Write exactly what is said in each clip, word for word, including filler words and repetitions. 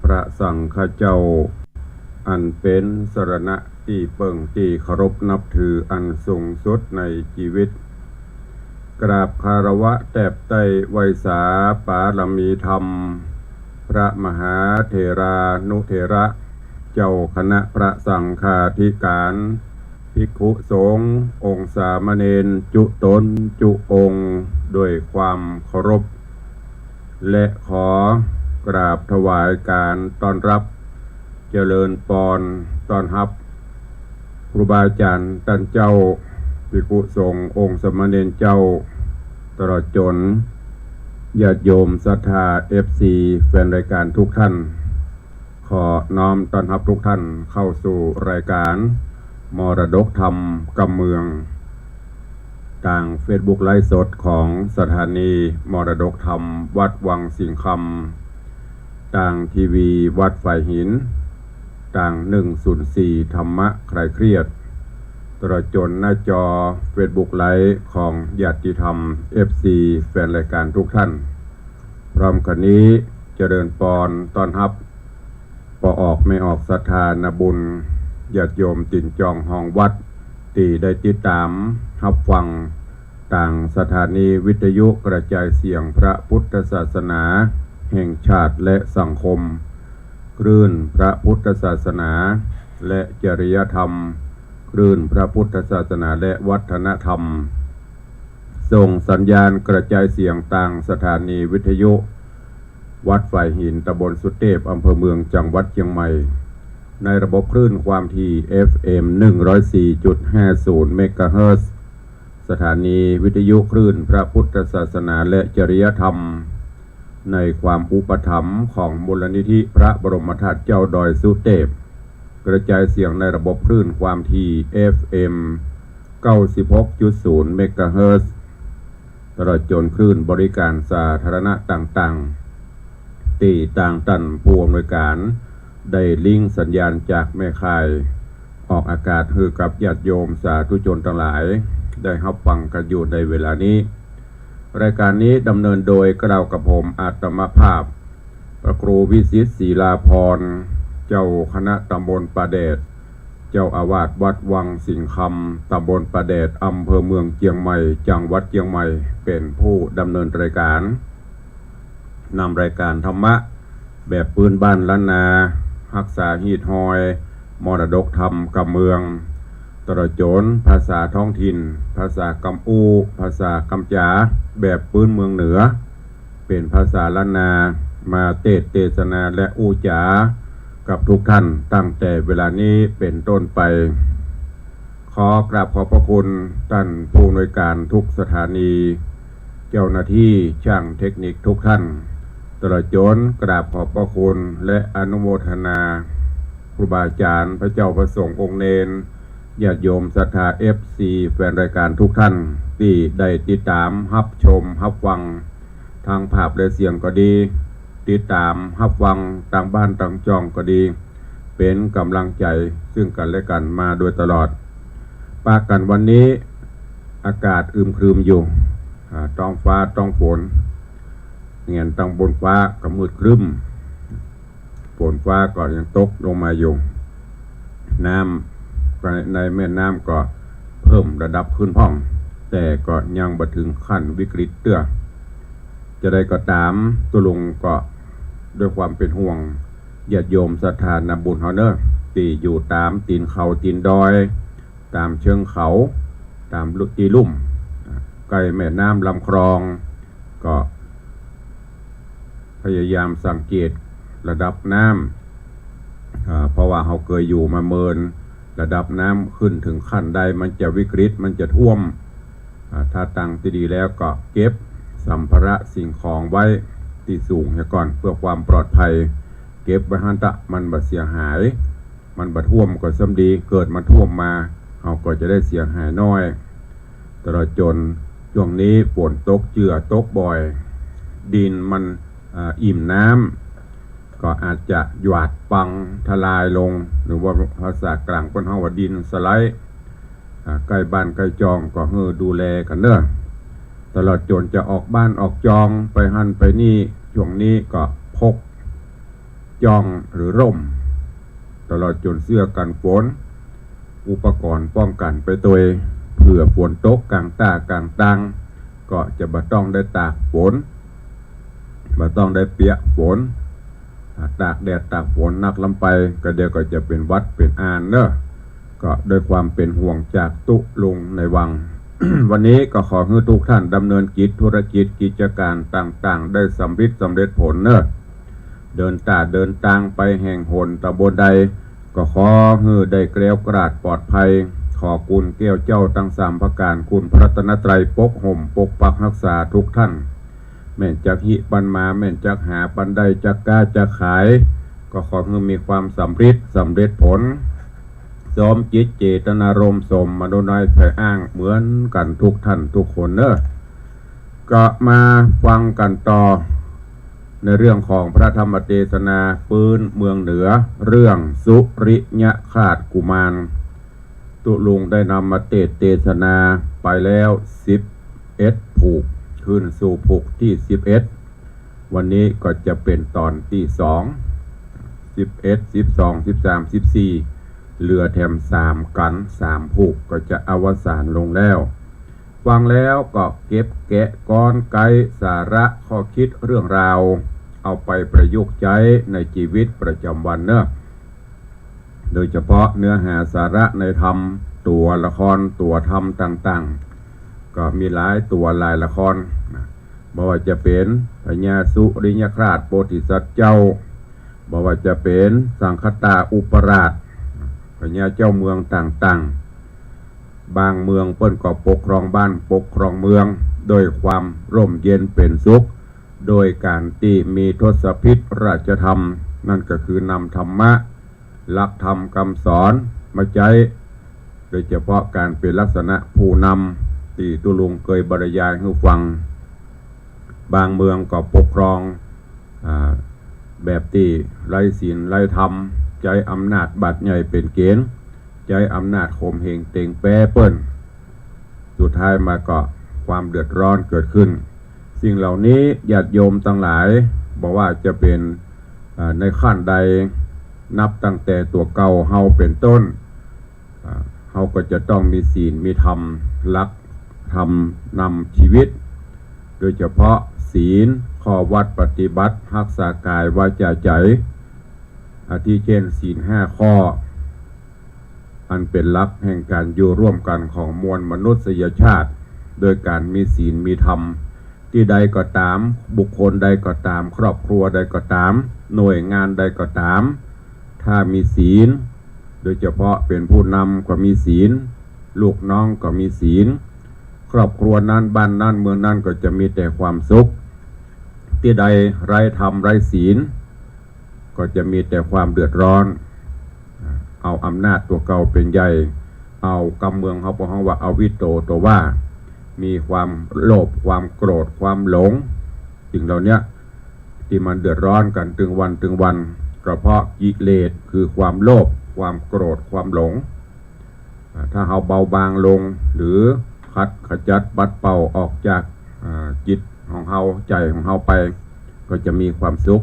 พระสังฆเจ้า อันเป๋นสรณะตี้เปิ้งตี้เคารพนับถืออันสูงสุดในจีวิต กราบคารวะแตบใต้ไหว้สาปารมีธรรม พระมหาเถรานุเถระ เจ้าคณะพระสังฆาธิการ ภิกขุสงฆ์ องค์สามเณรจุตนจุองค์ ด้วยความเคารพ และขอกราบถวายการต้อนรับ เจริญปอนต้อนฮับ ครูบาอาจ๋ารย์ต้านเจ้า ภิกขุสงฆ์ องค์สามเณรเจ้า ตลอดจ๋นญาติโยมศรัทธา เอฟซี แฟนรายการทุกท่าน ขอน้อมต้อนฮับทุกท่านเข้าสู่รายการมรดกธรรมกำเมือง ตางเฟซบุ๊กไลฟ์สดของสถานีมรดกธรรมวัดวังสิงห์คำ ตางทีวีวัดฝายหิน ตางหนึ่งศูนย์สี่ธรรมะคลายเครียด ตลอดจ๋นหน้าจอเฟซบุ๊กไลฟ์ของญาติธรรม เอฟซี แฟนรายการทุกท่าน พร้อมกั๋นนี้เจริญปอนต้อนฮับ ป้อออกแม่ออกศรัทธานาบุญ ญาติโยมตี๋นจองฮองวัด ตี้ได้ติดต๋ามฮับฟัง ตางสถานีวิทยุกระจายเสียงพระพุทธศาสนาแห่งชาติและสังคม คลื่นพระพุทธศาสนาและจริยธรรม คลื่นพระพุทธศาสนาและวัฒนธรรม ส่งสัญญาณกระจายเสียงตางสถานีวิทยุ วัดฝายหิน ตำบลสุเตพ อำเภอเมือง จังหวัดเชียงใหม่ ในระบบคลื่นความถี่ เอฟเอ็ม หนึ่งร้อยสี่จุดห้าศูนย์ เมกะเฮิรตซ์ สถานีวิทยุคลื่นพระพุทธศาสนาและจริยธรรม ในความอุปถัมภ์ของมูลนิธิพระบรมธาตุเจ้าดอยสุเตพ กระจายเสียงในระบบคลื่นความถี่ เอฟเอ็ม เก้าสิบหกจุดศูนย์ เมกะเฮิรตซ์ ตลอดจ๋นคลื่นบริการสาธารณะต่างๆ ตี้ตางต้านผู้อำนวยการ ได้ลิงก์สัญญาณจากแม่ข่าย ออกอากาศหื้อกับญาติโยมสาธุชนตังหลาย ได้ฮับฟังกั๋นอยู่ในเวลานี้ รายการนี้ดำเนินโดยเกล้ากระผมอาตมาภาพ พระครูวิสิทธิ์ ศรีลาภรณ์ เจ้าคณะตำบลป่าแดด เจ้าอาวาสวัดวังสิงห์คำ ตำบลป่าแดด อำเภอเมืองเชียงใหม่ จังหวัดเชียงใหม่ เป๋นผู้ดำเนินรายการ นำรายการธรรมะแบบปื้นบ้านล้านนา ฮักษาฮีตฮอยมรดกธรรมกำเมือง ตลอดจ๋นภาษาท้องถิ่น ภาษากำอู้ ภาษากำจ๋า แบบปื้นเมืองเหนือ เป๋นภาษาล้านนา มาเตสน์เตสนาและอู้จ๋ากับทุกท่านตั้งแต่เวลานี้เป๋นต้นไป ขอกราบขอบพระคุณต้านผู้อำนวยการทุกสถานี เจ้าหน้าที่ช่างเทคนิคทุกท่าน ตลอดจ๋นกราบขอบพระคุณและอนุโมทนา ครูบาอาจ๋ารย์ พระเจ้าพระสงฆ์องค์เณร ญาติโยมศรัทธา เอฟซี แฟนรายการทุกท่าน ตี้ได้ติดต๋ามฮับชมฮับฟัง ตางภาพและเสียงก็ดี ติดต๋ามฮับฟังตางบ้านตางจองก็ดี เป๋นก๋ำลังใจ๋ซึ่งกั๋นและกั๋นมาโดยตลอด ปะกั๋นวันนี้ อากาศอึมครึมอยู่ อ่า ต๊องฟ้าต๊องฝน แหงนตางบนฟ้าก็มืดครึ้ม ฝนฟ้าก็ยังตกลงมาอยู่ น้ำก็ในแม่น้ำก็เพิ่มระดับขึ้นพ่อง แต่ก็ยังบ่เถิงขั้นวิกฤตเตื้อ จะใดก็ต๋าม ตุ๊ลุงก็ด้วยความเป๋นห่วงญาติโยมศรัทธานาบุญเฮาเน่อ ตี้อยู่ต๋ามตี๋นเขาตี๋นดอย ต๋ามเชิงเขา ต๋ามลุ ตี้ลุ่ม ใก้แม่น้ำลำคลอง ก็พยายามสังเกตระดับน้ำ อ่า เพราะว่าเฮาเกยอยู่มาเมิน ระดับน้ำขึ้นเถิงขั้นใดมันจะวิกฤต มันจะท่วม อ่า ถ้าตังตี้ดีแล้วก็เก็บสัมภาระสิ่งของไว้ตี้สูงเหียก่อน เพื่อความปลอดภัย เก็บไว้หั้นเต๊อะ มันบ่เสียหาย มันบ่ท่วมก็ซ้ำดี เกิดมันท่วมมา เฮาก็จะได้เสียหายน้อย ตลอดจ๋นช่วงนี้ฝนตกเจือตกบ่อย ดินมัน อ่า อิ่มน้ำ ก็อาจจะหยาดปังทลายลง หรือว่าภาษากลางเปิ้นฮ้องว่าดินสไลด์ อ่า ใก้บ้านใก้จองก็หื้อดูแลกั๋นเน่อ ตลอดจ๋นจะออกบ้านออกจองไปหั้นไปนี่ ช่วงนี้ก็พก จ้องหรือร่ม ตลอดจ๋นเสื้อกั๋นฝน อุปกรณ์ป้องกั๋นไปตวย เผื่อฝนตกก๋างต้ากลางตาง ก็จะบ่ต้องได้ตากฝน บ่ต้องได้เปียกฝน อ่า ตากแดดตากฝนนักล้ำไป ก็เดี๋ยวก็จะเป๋นหวัดเป๋นอ่านเนาะ ก็ด้วยความเป๋นห่วงจากตุ๊ลุงในวัง วันนี้ก็ขอหื้อทุกท่านดำเนินกิจธุรกิจกิจก๋านต่างๆ ได้สำริดสำเร็จผลเนาะ เดินต้าเดินตางไปแห่งหนต๋ำบลใด ก็ขอหื้อได้แคล้วคลาดปลอดภัย ขอคุณแก้วเจ้าตังสามประก๋าน คุณพระรัตนตรัยปกห่มปกปักฮักษาทุกท่าน แม่นจักฮิปันมา แม่นจักหาปันได้ จักก๊าจักขาย ก็ขอหื้อมีความสำริดสำเร็จผล สมจิตเจตนารมณ์ สมมโนในใฝ่อ้างเหมือนกั๋นทุกท่านทุกคนเนาะ ก็มาฟังกั๋นต่อ ในเรื่องของพระธรรมเตสนาปื๊นเมืองเหนือ เรื่องสุริยคราสกุมาร ตุ๊ลุงได้นำมาเตสน์เตสนาไปแล้วสิบเอ็ดผูก ขึ้นสู่ผูกตี้สิบเอ็ด วันนี้ก็จะเป๋นต๋อนตี้สอง สิบเอ็ด สิบสอง สิบสาม สิบสี่ เหลือแถมสามกั๋น สามผูกก็จะอวสานลงแล้ว ฟังแล้วก็เก็บแกะกรอนไกด์สาระข้อคิดเรื่องราว เอาไปประยุกต์ใจ๊ในจีวิตประจ๋ำวันเนาะ โดยเฉพาะเนื้อหาสาระในธรรม ตั๋วละคร ตั๋วธรรมต่างๆ ก็มีหลายตั๋วหลายละครนะ บ่ว่าจะเป๋นพญาสุริยคราสโพธิสัตว์เจ้า บ่ว่าจะเป๋นสังคตาอุปราช พญาเจ้าเมืองต่างๆ บางเมืองเปิ้นก็ปกครองบ้านปกครองเมือง โดยความร่มเย็นเป๋นสุข โดยก๋านตี้มีทศพิธราชธรรม นั่นก็คือนำธรรมะ หลักธรรมกำสอนมาใจ๊ โดยเฉพาะก๋านเป๋นลักษณะผู้นำ ตี้ตุ๊ลุงเกยบรรยายหื้อฟัง บางเมืองก็ปกครอง อ่า แบบตี้ไร้ศีลไร้ธรรม ใจ๊อำนาจบาดใหญ่เป๋นเก๋ณฑ์ ใจ๊อำนาจข่มเหงเต็งแป๊เปิ้น สุดท้ายมาก็ความเดือดร้อนเกิดขึ้น สิ่งเหล่านี้ญาติโยมตังหลาย บ่ว่าจะเป๋น อ่า ในขั้นใด นับตั้งแต่ตั๋วเก่าเฮาเป๋นต้น อ่า เฮาก็จะต้องมีศีล มีธรรม หลักธรรมนำจีวิต โดยเฉพาะศีล ข้อวัตรปฏิบัติ ฮักษากายวาจาใจ๋ อาทิเจ้นศีลห้าข้อ อันเป๋นหลักแห่งก๋านอยู่ร่วมกั๋นของมวลมนุษยชาติ โดยก๋านมีศีลมีธรรม ตี้ใดก็ต๋าม บุคคลใดก็ต๋าม ครอบครัวใดก็ต๋าม หน่วยงานใดก็ต๋าม ถ้ามีศีล โดยเฉพาะเป๋นผู้นำก็มีศีล ลูกน้องก็มีศีล ครอบครัวนั้น บ้านนั้น เมืองนั้นก็จะมีแต่ความสุข ตี้ใดไร้ธรรมไร้ศีล ก็จะมีแต่ความเดือดร้อน เอาอำนาจตั๋วเก่าเป๋นใหญ่ เอากำเมืองเฮา เปิ้นฮ้องว่าอวิชโต ตั๋วว่า มีความโลภ ความโกรธ ความหลง สิ่งเหล่าเนี้ย ตี้มันเดือดร้อนกั๋นตึงวันตึงวัน ก็เพราะกิเลส คือความโลภ ความโกรธ ความหลง อ่า ถ้าเฮาเบาบางลง หรือขัดขจัดปัดเป่าออกจาก อ่า จิตของเฮา ใจ๋ของเฮาไป ก็จะมีความสุข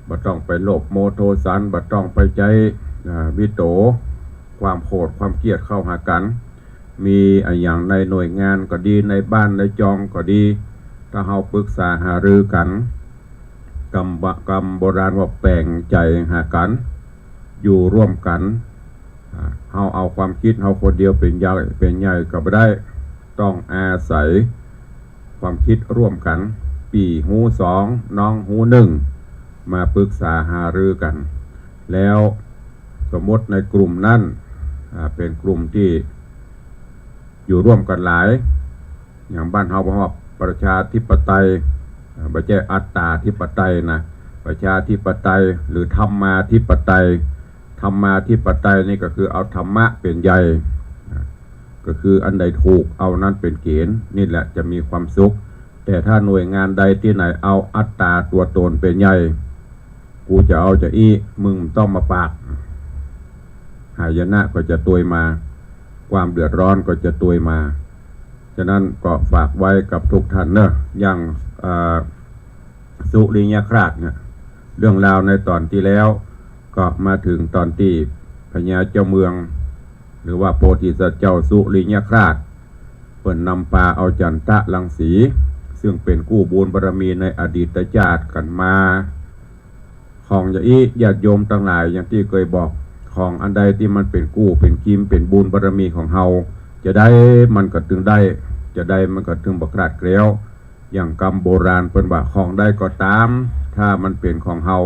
บ่ต้องไปโลภโมโทสัน บ่ต้องไปใจ๊ อ่า วิโต ความโขดความเคียดเข้าหากั๋น มีอะหยังในหน่วยงานก็ดี ในบ้านในจองก็ดี ถ้าเฮาปรึกษาหารือกั๋น กำบะ กำโบราณว่าแป๋งใจ๋หากั๋น อยู่ร่วมกั๋น อ่า เฮาเอาความกึ๊ดเฮาคนเดียวเป๋นใหญ่ เป๋นใหญ่ก็บ่ได้ ต้องอาศัยความกึ๊ดร่วมกั๋น ปี้ฮู้สอง น้องฮู้หนึ่ง มาปรึกษาหารือกั๋น แล้วสมมติในกลุ่มนั้น อ่า เป๋นกลุ่มตี้อยู่ร่วมกั๋นหลาย อย่างบ้านเฮาฮ้องว่าประชาธิปไตย อ่า บ่ใจ้อัตตาธิปไตยนะ ประชาธิปไตย หรือธรรมาธิปไตย ธรรมาธิปไตยนี่ก็คือเอาธรรมะเป๋นใหญ่ อ่า ก็คืออันใดถูกเอานั้นเป๋นเก๋ณฑ์ นี่แหละจะมีความสุข แต่ถ้าหน่วยงานใดตี้ไหนเอาอัตตาตั๋วต๋นเป๋นใหญ่ กูจะเอาจะอี้ มึงบ่ต้องมาปาก หายนะก็จะตวยมา ความเดือดร้อนก็จะตวยมา ฉะนั้นก็ฝากไว้กับทุกท่านเนาะ อย่าง เอ่อ สุริยคราสเนี่ย เรื่องราวในต๋อนตี้แล้ว ก็มาเถิงต๋อนตี้พญาเจ้าเมือง หรือว่าโพธิสัตว์เจ้าสุริยคราส เปิ้นนำปาเอาจันตะรังสี ซึ่งเป๋นกู้บุญบารมีในอดีตจาติกั๋นมา ของจะอี้ญาติโยมตังหลาย อย่างตี้เกยบอก ของอันใดตี้มันเป๋นกู้เป๋นกิมเป๋นบุญบารมีของเฮา จะใดมันก็ตึงได้ จะใดมันก็ตึงบ่คลาดเกลี้ยว อย่างกำโบราณเปิ้นว่า ของใดก็ต๋าม ถ้ามันเป๋นของเฮา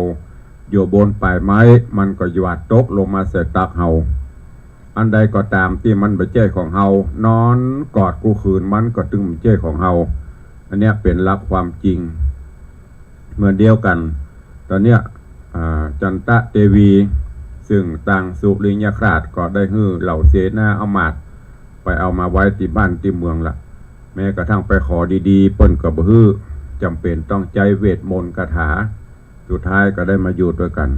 อยู่บนป่ายไม้ มันก็หยาดตกลงมาใส่ตักเฮา อันใดก็ต๋ามตี้มันบ่ใจ้ของเฮา นอนกอดกู้คืนมันก็ตึงบ่ใจ้ของเฮา อันเนี้ยเป๋นหลักความจริง เหมือนเดียวกั๋น ต๋อนเนี้ย อ่า จันตะเตวี ซึ่งตางสุริยคราสก็ได้หื้อเหล่าเสนาอำมาตย์ไปเอามาไว้ตี้บ้านตี้เมืองละ แม้กระทั่งไปขอดีๆ เปิ้นก็บ่หื้อ จ๋ำเป๋นต้องใจ๊เวทมนต์คาถา สุดท้ายก็ได้มาอยู่ตวยกั๋น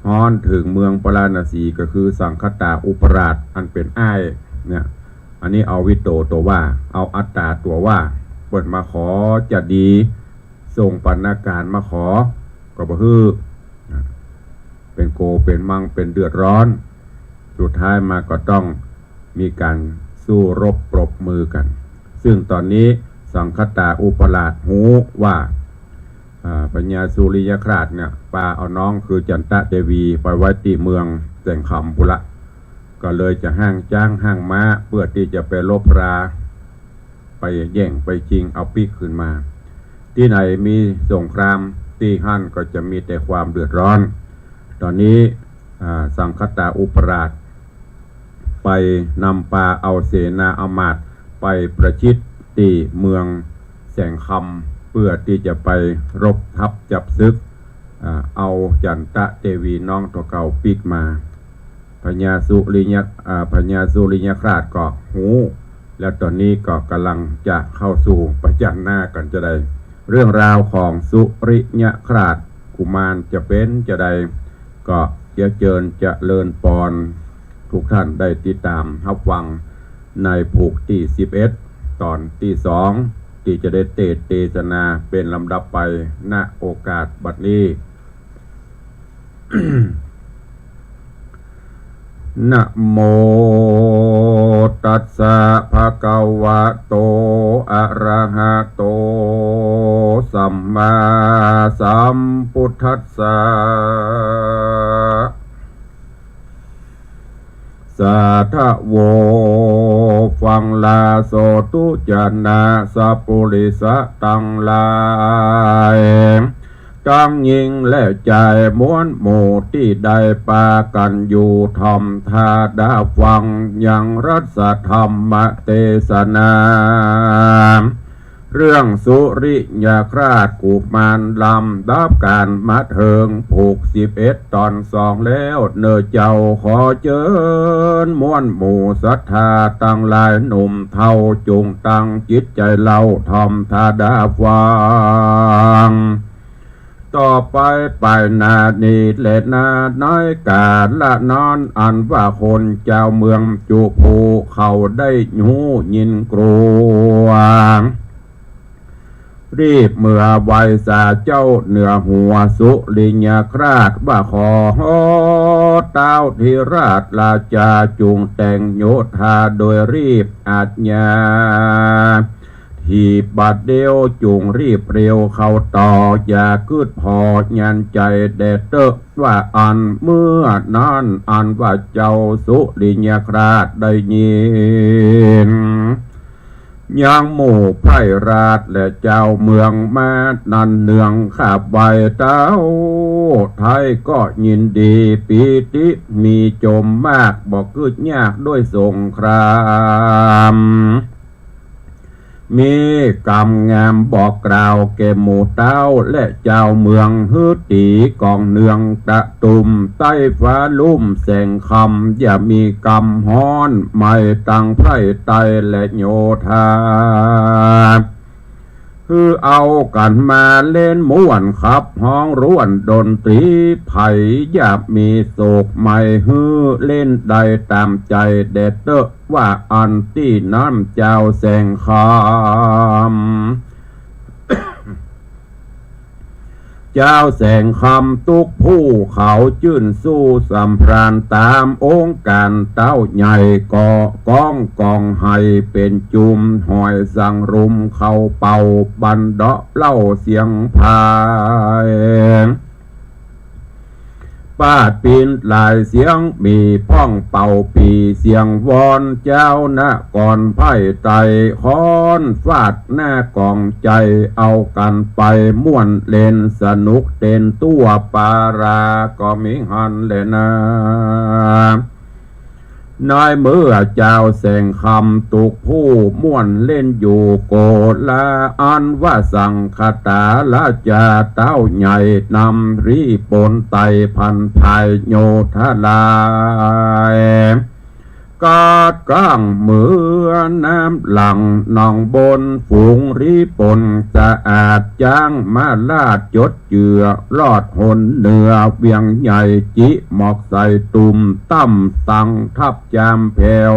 ฮอดเถิงเมืองปาราณสี ก็คือสังคตาอุปราชอันเป๋นอ้ายเนี่ย อันนี้เอาวิโตตัวว่า เอาอัตตาตัวว่า เปิ้นมาขอจะดี ส่งบรรณาการมาขอ ก็บ่หื้อ เป๋นโกเป๋นมังเป๋นเดือดร้อน สุดท้ายมาก็ต้องมีก๋านสู้รบปรบมือกั๋น ซึ่งต๋อนนี้สังคตาอุปราชฮู้ว่า อ่า พญาสุริยคราสเนี่ย ปาเอาน้องคือจันตะเตวีไปไว้ตี้เมืองแสงคำปุ้นละ ก็เลยจะฮ้างจ๊างฮ้างม้าเปื้อตี้จะไปรบรา ไปแย่งไปจิงเอาปิ๊กคืนมา ตี้ไหนมีสงคราม ตี้หั้นก็จะมีแต่ความเดือดร้อน ต๋อนนี้ อ่า สังคตาอุปราช ไปนำปาเอาเสนาอำมาตย์ไปประชิดตี้เมืองแสงคำ เปื้อตี้จะไปรบทัพจับศึก อ่า เอาจันตะเตวีน้องตั๋วเก่าปิ๊กมา พญาสุริยะ อ่า พญาสุริยคราสก็ฮู้ แล้วต๋อนนี้ก็ก่ำลังจะเข้าสู่ผะจัญหน้ากั๋นจะใด เรื่องราวของสุริยคราสกุมารจะเป๋นจะใด ก็เยียะเจิญเจริญปอน ทุกท่านได้ติดต๋ามฮับฟังในผูกตี้สิบเอ็ด ต๋อนตี้สอง ตี้จะได้เตสน์เตสนาเป๋นลำดับไป ณ โอกาสบัดนี้ นะโมตัสสะ ภะคะวะโต อะระหะโต สัมมาสัมพุทธัสสะ สาธะโว ฟังลาโสตุจะนะ สัปปุริสะตังหลาย ตังญิงและจายมวลหมู่ตี้ได้ปากั๋นอยู่ถ่อมต๋าดาฟังยังรัตถธรรมเตสนา เรื่องสุริยคราสกุมารลำดับกั๋นมาเถิงผูกสิบเอ็ดต๋อนสองแล้วเน่อเจ้า ขอเจิญมวลหมู่ศรัทธาตังหลายหนุ่มเฒ่าจุ่งตั้งจิตใจ๋เล่าถ่อมต๋าดาฟัง ต่อไปไปหน้านี้แลนา ในก๋าละนอนอันว่าคนจาวเมืองจุภูเขาได้ฮู้ยินกลัว รีบเมือไหว้สาเจ้าเหนือหัวสุริยคราสว่า ขอฮ้อเต๊าธิราชราจาจุ่งแต่งโยธาโดยรีบอาชญา ทีบบัดเดี๋ยวจุ่งรีบเร็วเข้าต่อ อย่ากึ๊ดผ่อยันใจ๋แด่เต๊อะ ว่าอั้น เมื่อนั้นอันว่าเจ้าสุริยคราสได้ยิน ยังหมู่ไพร่ราชและจาวเมืองมานั้นเนืองขับไหว้เต๊าไทยก็ยินดีปีติมีจมมาก บ่กึ๊ดยากด้วยสงคราม มีกำงามบอกกล่าวแก่หมู่เต๊าและจาวเมือง หื้อตี๋ก๋องเนืองตะตุ่มใต้ฟ้าลุ่มแสงคำ อย่ามีกำฮ้อนไหม้ตังไพร่ไตรและโยธา หื้อเอากั๋นมาเล่นม่วนขับฮ้องร่วนดนตรี ใผอย่ามีโศกไหม้ หื้อเล่นได้ต๋ามใจ๋แด่เต๊อะ ว่าอั้นตี้นั้นจาวแสงคำ จาวแสงคำตุ๊กผู้เขาจื้นสู้สำราญต๋ามองค์ก๋านเต้าใหญ่ก็ก้องกองไห้เป๋นจุมหอยสังรุมเข้าเป่าบันเดาะเล่าเสียงพาย ปาดปีนหลายเสียงมีพ่องเป่าปี่เสียงวอน จาวนครไพร่ไตร้ค้อนฟาดหน้ากองใจ๋ เอากั๋นไปม่วนเล่นสนุกเต้นตั๋วปาราก็มีหั้นแลนา ในเมื่อจาวแสงคำตุ๊กผู้ม่วนเล่นอยู่โกลา อันว่าสังคตาราจาเต้าใหญ่นำรีปนไต่พันภายโยธาลาย กาดก้างเหมือนน้ำหลั่งหนองบน ฝูงรีปนสะอาดจ๊างมาลาดจดเจื้อ ลอดหนเหนือเวียงใหญ่ จิหมอกใส่ตุ่มต่ำ ตั้งทัพจามแผ่ว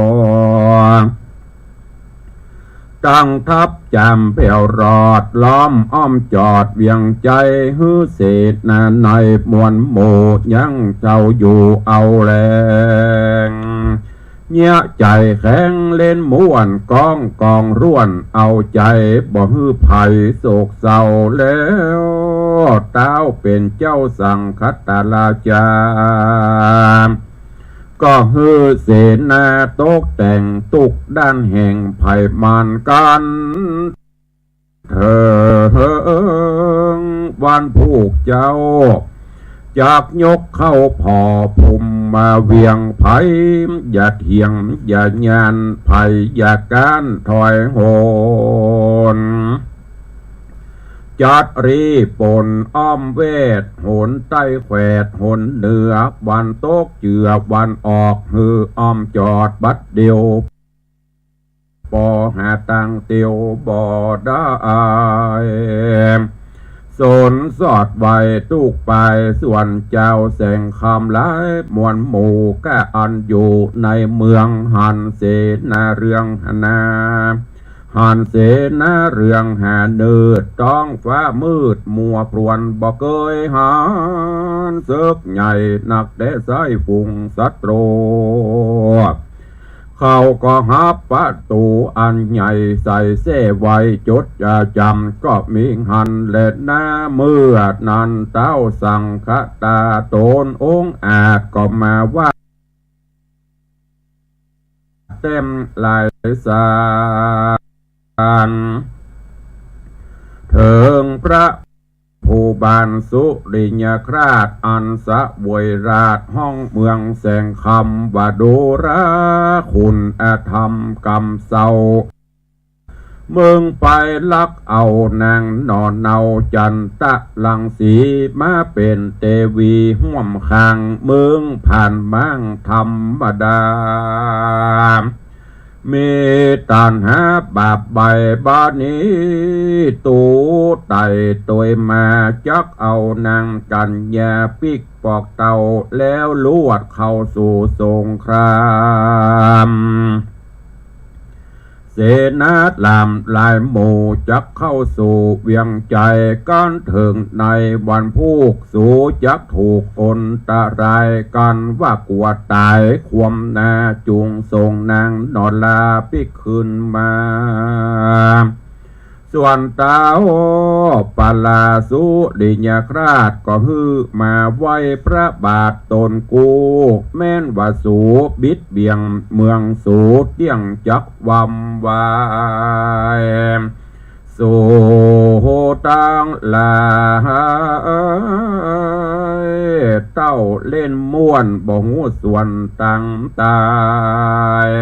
ตั้งทัพจามแผ่วรอดล้อมอ้อมจอดเวียงใจ๋ หื้อเสนาในมวลหมู่ยังเจ้าอยู่เอาแลง เยียะใจ๋แข็งเล่นม่วนก้องกองร่วน เอาใจ๋บ่หื้อใผโศกเศร้าแล้ว ต้าวเป๋นเจ้าสังคตาราจา ก็หื้อเสนาตกแต่งตุ๊กด้านแห่งไผมานกั๋น เถิงวันผู้เจ้า จักยกเข้าผ่อภูมิมาเวียง ใผอย่าเถียงอย่าย้าน ใผอย่าก๊านถอยหน จัดรีปนอ้อมแวด หนใต้แขวดหนเหนือ วันตกเจื้อวันออก หื้ออ้อมจอดบัดเดียว ปอหาตางเตียวบ่ได้ สนสอดไว้ตุ๊กปาย ส่วนจาวแสงคำหลายมวลหมู่ก้าอันอยู่ในเมือง หันเสนาเรืองหานา หันเสนาเรืองหาเนิด ต๊องฟ้ามืดมัวพรวน บ่เกยหันเสิกใหญ่นักแต๊ไส้ฝูงศัตรู เขาก็หับประตู๋อันใหญ่ใส่แส้ไว้จดจำ ก็มีหั้นแลนา เมื่อนั้นเต๊าสังคตาต๋นองอาจก็มาว่า แต้มหลายสาร เถิงพระผู้บานสุริยคราช อันเสวยราชย์ห้องเมืองแสงคำ ว่าดูราคุณธรรมกำเศร้า มึงไปลักเอานางหน่อเนาจันตะรังสี มาเป๋นเตวีฮ่วมข้าง มึงผ่านม้างธรรมดา มีตัณหาบาปใบ บัดนี้ตูไต่ตวยมา จักเอานางกัญญาปิ๊กปอกเต้า แล้วลวดเข้าสู่สงคราม เสนาหลามหลายหมู่จักเข้าสู่เวียงใจ๋ กั๋นเถิงในวันพูก สูจักถูกอันตราย กั๋นว่ากั๋วต๋าย ความนาจุ่งส่งนางหน่อลาปิ๊กคืนมา ส่วนเต๊าปลาสุริยคราชก็หื้อมาไหว้พระบาทต๋นกู้ แม้นว่าสูบิดเบี่ยงเมืองสูเตี้ยงจักวำวาย สูตังหลาย เต้าเล่นม่วนบ่ฮู้ส่วนตังต๋าย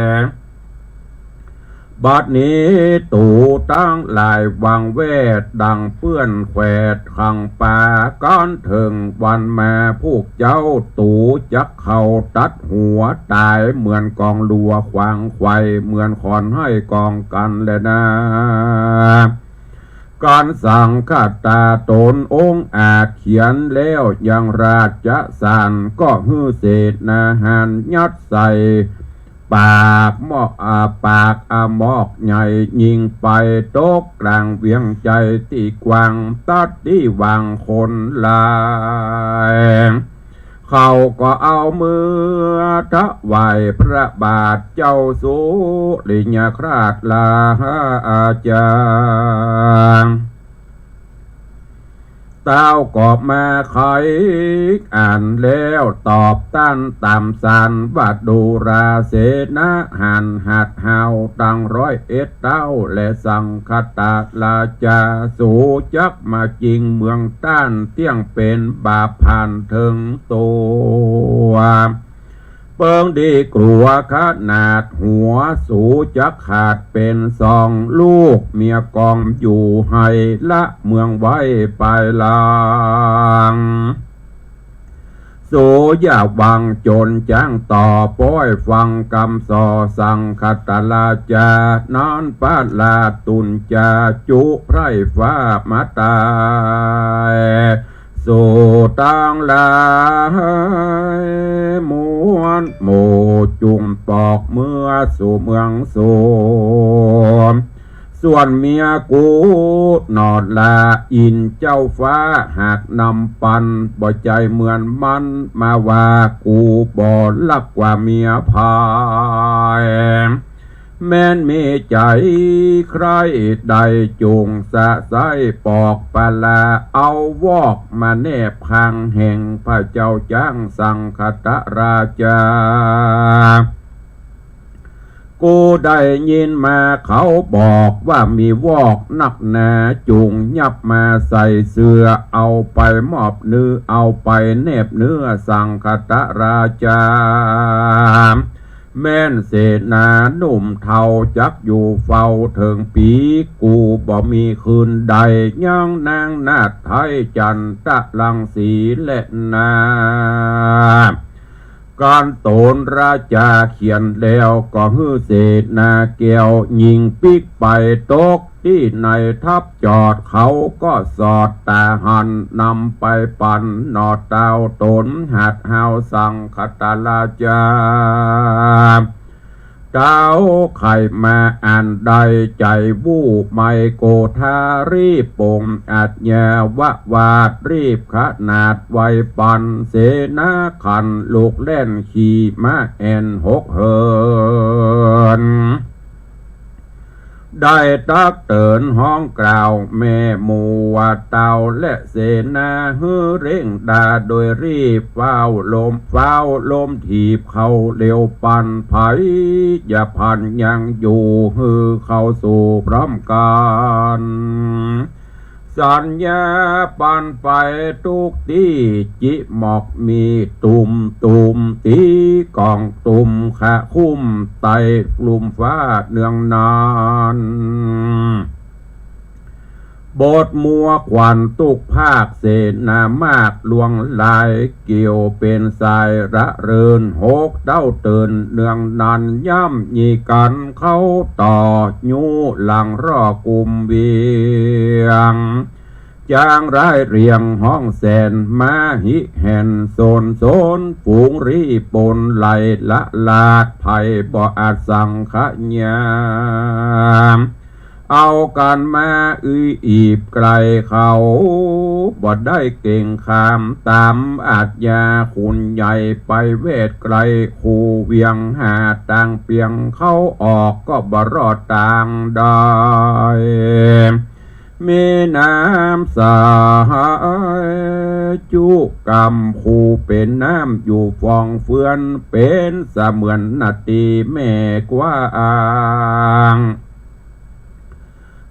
บัดนี้ตูตังหลายหวังแวดดั่งเปื้อนแขวดขังป๋า กั๋นเถิงวันมาพูกเจ้า ตูจักเข้าตัดหัวต๋าย เหมือนก๋องลัวขวางไขว่ เหมือนขอนไห้ก๋องกั๋นแลนา กั๋นสังคตาต๋นองอาจเขียนแล้วยังราชสาร ก็หื้อเสนาหารยัดใส่ ปากหมอก อ่า ปาก อ่า หมอกใหญ่ ยิงไปตกกลางเวียงใจ๋ตี้กว้าง ตัดตี้วางคนหลาย เขาก็เอาเมือถวายพระบาทเจ้าสุริยคราชราชา เต้าก็มาไขอันแล้วตอบต้านต๋ามสารว่า ดูราเสนาหันหัดเฮาตังร้อยเอ็ดเต้า และสังคตราชา สูจักมาจิงเมืองต้านเตี้ยงเป๋นบาปผ่านเถิงตั๋ว เปิงดีกลัวขนาด หัวสูจักขาดเป๋นสองลูก เมียกองอยู่ไห้ละเมืองไว้ปายหลัง สูอย่าหวังจ๋นจ๊างต่อ ป้อยฟังกำส่อสังคตราชา นั้นประหลาดตุนจาจุใพร่ฟ้ามาตาย สูตังหลายมวลหมู่จุ่งปอกเมือสู่เมืองสู ส่วนเมียกูหนอละอินเจ้าฟ้าหากนำปัน บ่ใจ้เหมือนมันมาว่า กูบ่ฮักกว่าเมียใผ แม้นมีใจ๋ใคร่ได้จุ่งสะใส้ปอกปะละ เอาวอกมาแนบข้างแห่งพระเจ้าจ๊างสังคตราชา กูได้ยินมาเขาบอกว่ามีวอกนักหนา จุ่งยับมาใส่เสื้อ เอาไปมอบเนื้อ เอาไปแนบเนื้อสังคตราชา แม้นเสนาหนุ่มเฒ่าจักอยู่เฝ้าเถิงปี๋ กูบ่มีคืนใด ยังนางนาฏไทยจันทรังสีแลนา การโตนราชาเขียนแล้ว ก็หื้อเสนาแก้วยิงปิ๊กไปตกตี้ในทัพจอด เขาก็สอดต๋าหันนำไปปันหนอเต้าต๋นหัดเฮาสังคตราชา เต้าใค่มาอันใดใจ๋วู่ไมโกธา รีบปงอาชญาวาท รีบขนาดไวปัน เสนาขันลุกแล่นขี่ม้าแอ่นหกเหิน ได้ตักเตื๋อนฮ้องกล่าวแม่หมู่ว่าเต้าและเสนา หื้อเร่งดาโดยรีบ ฟ้าวลม ฟ้าวลมถีบเข้าเร็วปัน ใผอย่าพันยังอยู่ หื้อเข้าสู่พร้อมกั๋น สัญญาปันไปกู้ตี้ จิหมอกมีตุ่ม ตุ่มตี๋ก๋อง ตุ่มขะคุ้มไต่กลุ่มฟ้าเนืองนั้น บทมัวขวัญกู้ภาค เสนามากลวงหลาย เกี่ยวเป๋นสายระเริน หกเต้าเตินเนืองนั้น ย่ำยีกั๋นเข้าต่อ ยู้หลังร่อกุมเวียง จางร้ายเรียงฮ้องแสน มหิแหนโสนโสน ฝูงรีปนไหลละลาด ใผบ่อาจสังขยาม เอากั๋นมาอืออีบไกลเขา บ่ได้เก่งขามต๋ามอาชญา ขุนใหญ่ไปแวดไกล คูเวียงหาตางเปียงเข้าออก ก็บ่รอดตางใด แม่น้ำสายจุกำ คูเป๋นน้ำอยู่ฟองเฟือน เป๋นเสมือนนาตีแม่กว้าง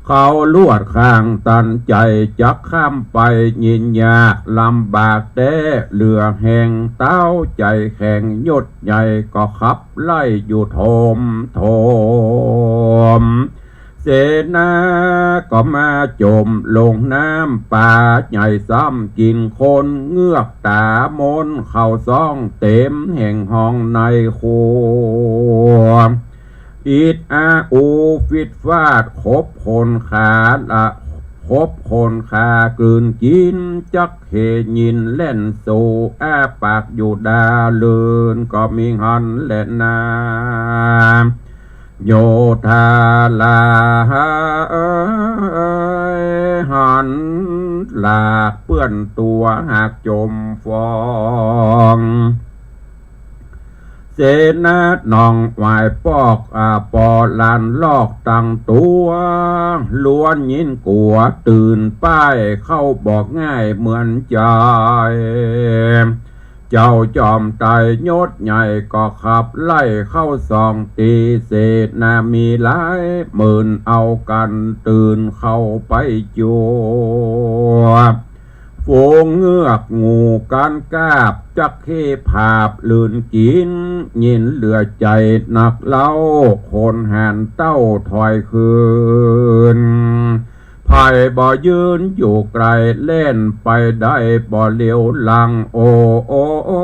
เขาลวดข้างตันใจ๋จักข้ามไป ยินยากลำบากแต๊ เหลือแฮงเต้าใจ๋แข็ง ยศใหญ่ก็ขับไล่อยู่โถมโถม เสนาก็มาจมลงน้ำ ป๋าใหญ่ซ้ำกิ๋นคน เงือกต๋ามนเข้าซ่อง เต๋มแห่งห้องในครัว อิดอาอูฟิดฟาด ขบขนขาละ พบคนฆ่ากืนกิ๋น จักเขยินแล่นสู่ อ้าปากอยู่ดาเลิน ก็มีหันแลนา โยธาลาเอย หันหลากเปื้อนตั๋วหากจมฟอง เสนาหนองหวายปอก อ่า ปอหลานลอกตังตั๋ว ล้วนยินกั๋วตื่นป้าย เข้าบ่ง่ายเหมือนใจ๋ เจ้าจอมไตรยศใหญ่ก็ขับไล่เข้าส่องตี เสนามีหลายหมื่นเอากั๋นตื่นเข้าไปจัว ฝูงเงือกงูกั๋นกาบ จักเข้ผาบลืนกิ๋น ยินเหลือใจ๋นักเล่า คนหานเต้าถอยคืน ไผบ่ยืนอยู่ไกล แล่นไปได้บ่เหลียวหลัง โอ้ โอ้ โอ้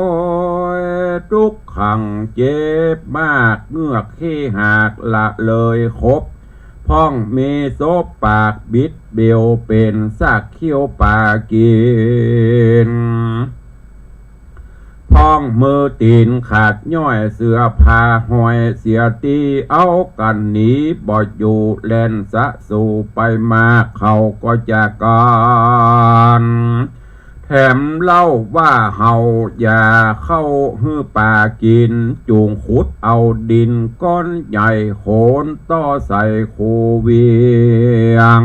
ย ตุ๊กขังเจ็บมาก เงือกเข้หากละเลยคบ พ่องมีศพปากบิดเบียว เป๋นซากเขี้ยวป๋ากิ๋น พ่องมือตี๋นขาดย่อย เสื้อผ้าห้อยเสียตี้ เอากั๋นหนีบ่อยู่ แล่นสะสู่ไปมา เขาก็จากกั๋น แถมเล่าว่าเฮาอย่าเข้าหื้อป๋ากิ๋น จุ่งขุดเอาดินก้อนใหญ่ โขนต่อใส่คูเวียง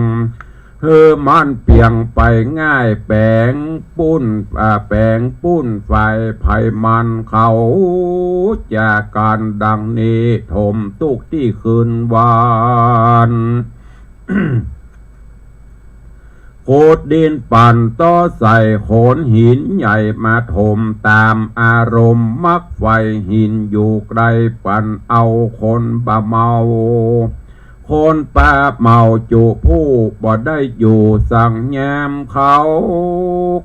หื้อมันเปียงไปง่าย แป๋งปูน อ่า แป๋งปูนฝ่ายไผมันเขา จากกั๋นดังนี้ ถมตุ๊กตี้คืนวัน ขุดดินปั่นต่อใส่โขนหินใหญ่มาถม ต๋ามอารมณ์มักใฝ่หินอยู่ไกล ปั่นเอาคนบ่าเมา คนป่าเมาจุผู้บ่ได้อยู่สังยามเขา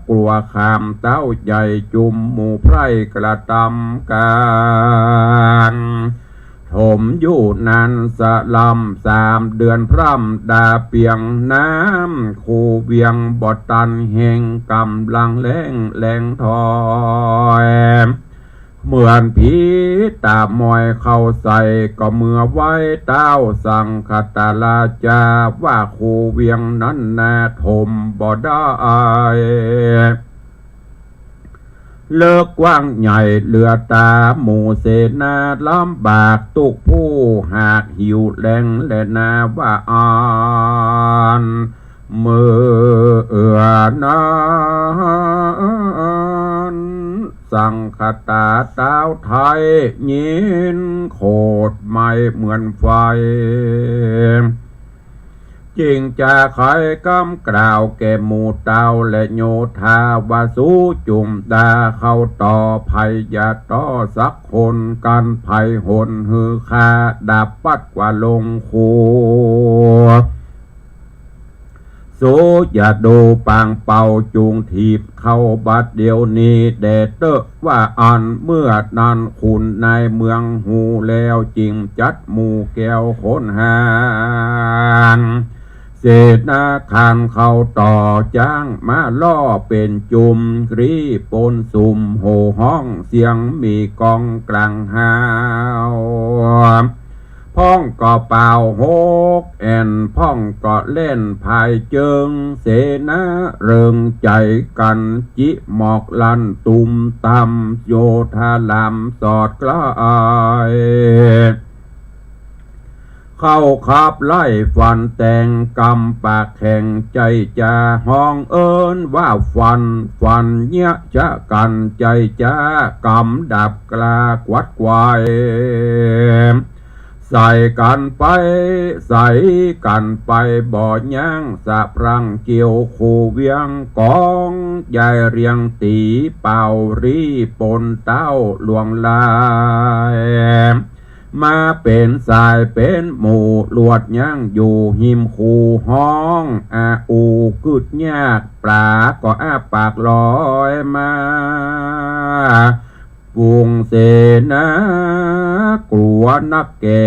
กั๋วขามเต้าใหญ่จุมหมู่ไพร่กระตำกั๋น ถมอยู่นั้นสะลำสามเดือนพร่ำ ดาเปียงน้ำคูเวียงบ่ตันแฮง ก๋ำลังแล้งแลงถอย เหมือนผีต๋ามอยเข้าใส่ ก็เมื่อไหว้เต้าสังคตราจา ว่าคูเวียงนั้นนาถมบ่ได้ เลิกกว้างใหญ่เหลือต๋า หมู่เสนาลำบากตุ๊กผู้ หากหิวแลงแลนาว่าอั้น เมื่อนั้นสังคตราต้าวไทย ยินโขดไหม้เหมือนไฟ จึงจะไขกำกล่าวแก่หมู่เต้าและโยธา ว่าสูจุ่มดาเข้าต่อ ไผอย่าต่อสักคน กั๋นไผหนหื้อข้า ดับปัดกว่าลงครัว สูอย่าดูปางเป่า จุ่งถีบเข้าบัดเดี๋ยวนี้แด่เต๊อะ ว่าอั้น เมื่อนั้นขุนนายเมืองฮู้แล้ว จึงจัดหมู่แก้วขนหาร เสนาคารเข้าต่อ จ้างม้าล่อเป๋นจุ่ม รีปนสุมโห่ฮ้อง เสียงมีก้องกลางฮาว พ่องก็เป่าหกแอ่น พ่องก็แล่นผายเจิง เสนาเริงใจ๋กั๋น จิหมอกลั่นตุ้มตำ โยธาลำสอดใกล้ เข้าขับไล่ฟันแตง กำปากแข็งใจ๋จ๋า ฮ้องเอิ้นว่าฟัน ฟันเยียะจะกั๋นใจ๋จ๋า กำดับกล้ากวัดไกว ใส่กั๋นไป ใส่กั๋นไปบ่ยั้ง สะพรั่งเกี่ยวคูเวียง กองใหญ่เรียงตี๋ เป่ารีปนเต้าหลวงลาย มาเป๋นสายเป๋นหมู่ ลวดยั้งอยู่ฮิมคูฮ้อง อาอูกึดยาก ป๋าก็อ้าปากลอยมา ฝูงเสนากลัวนักแก่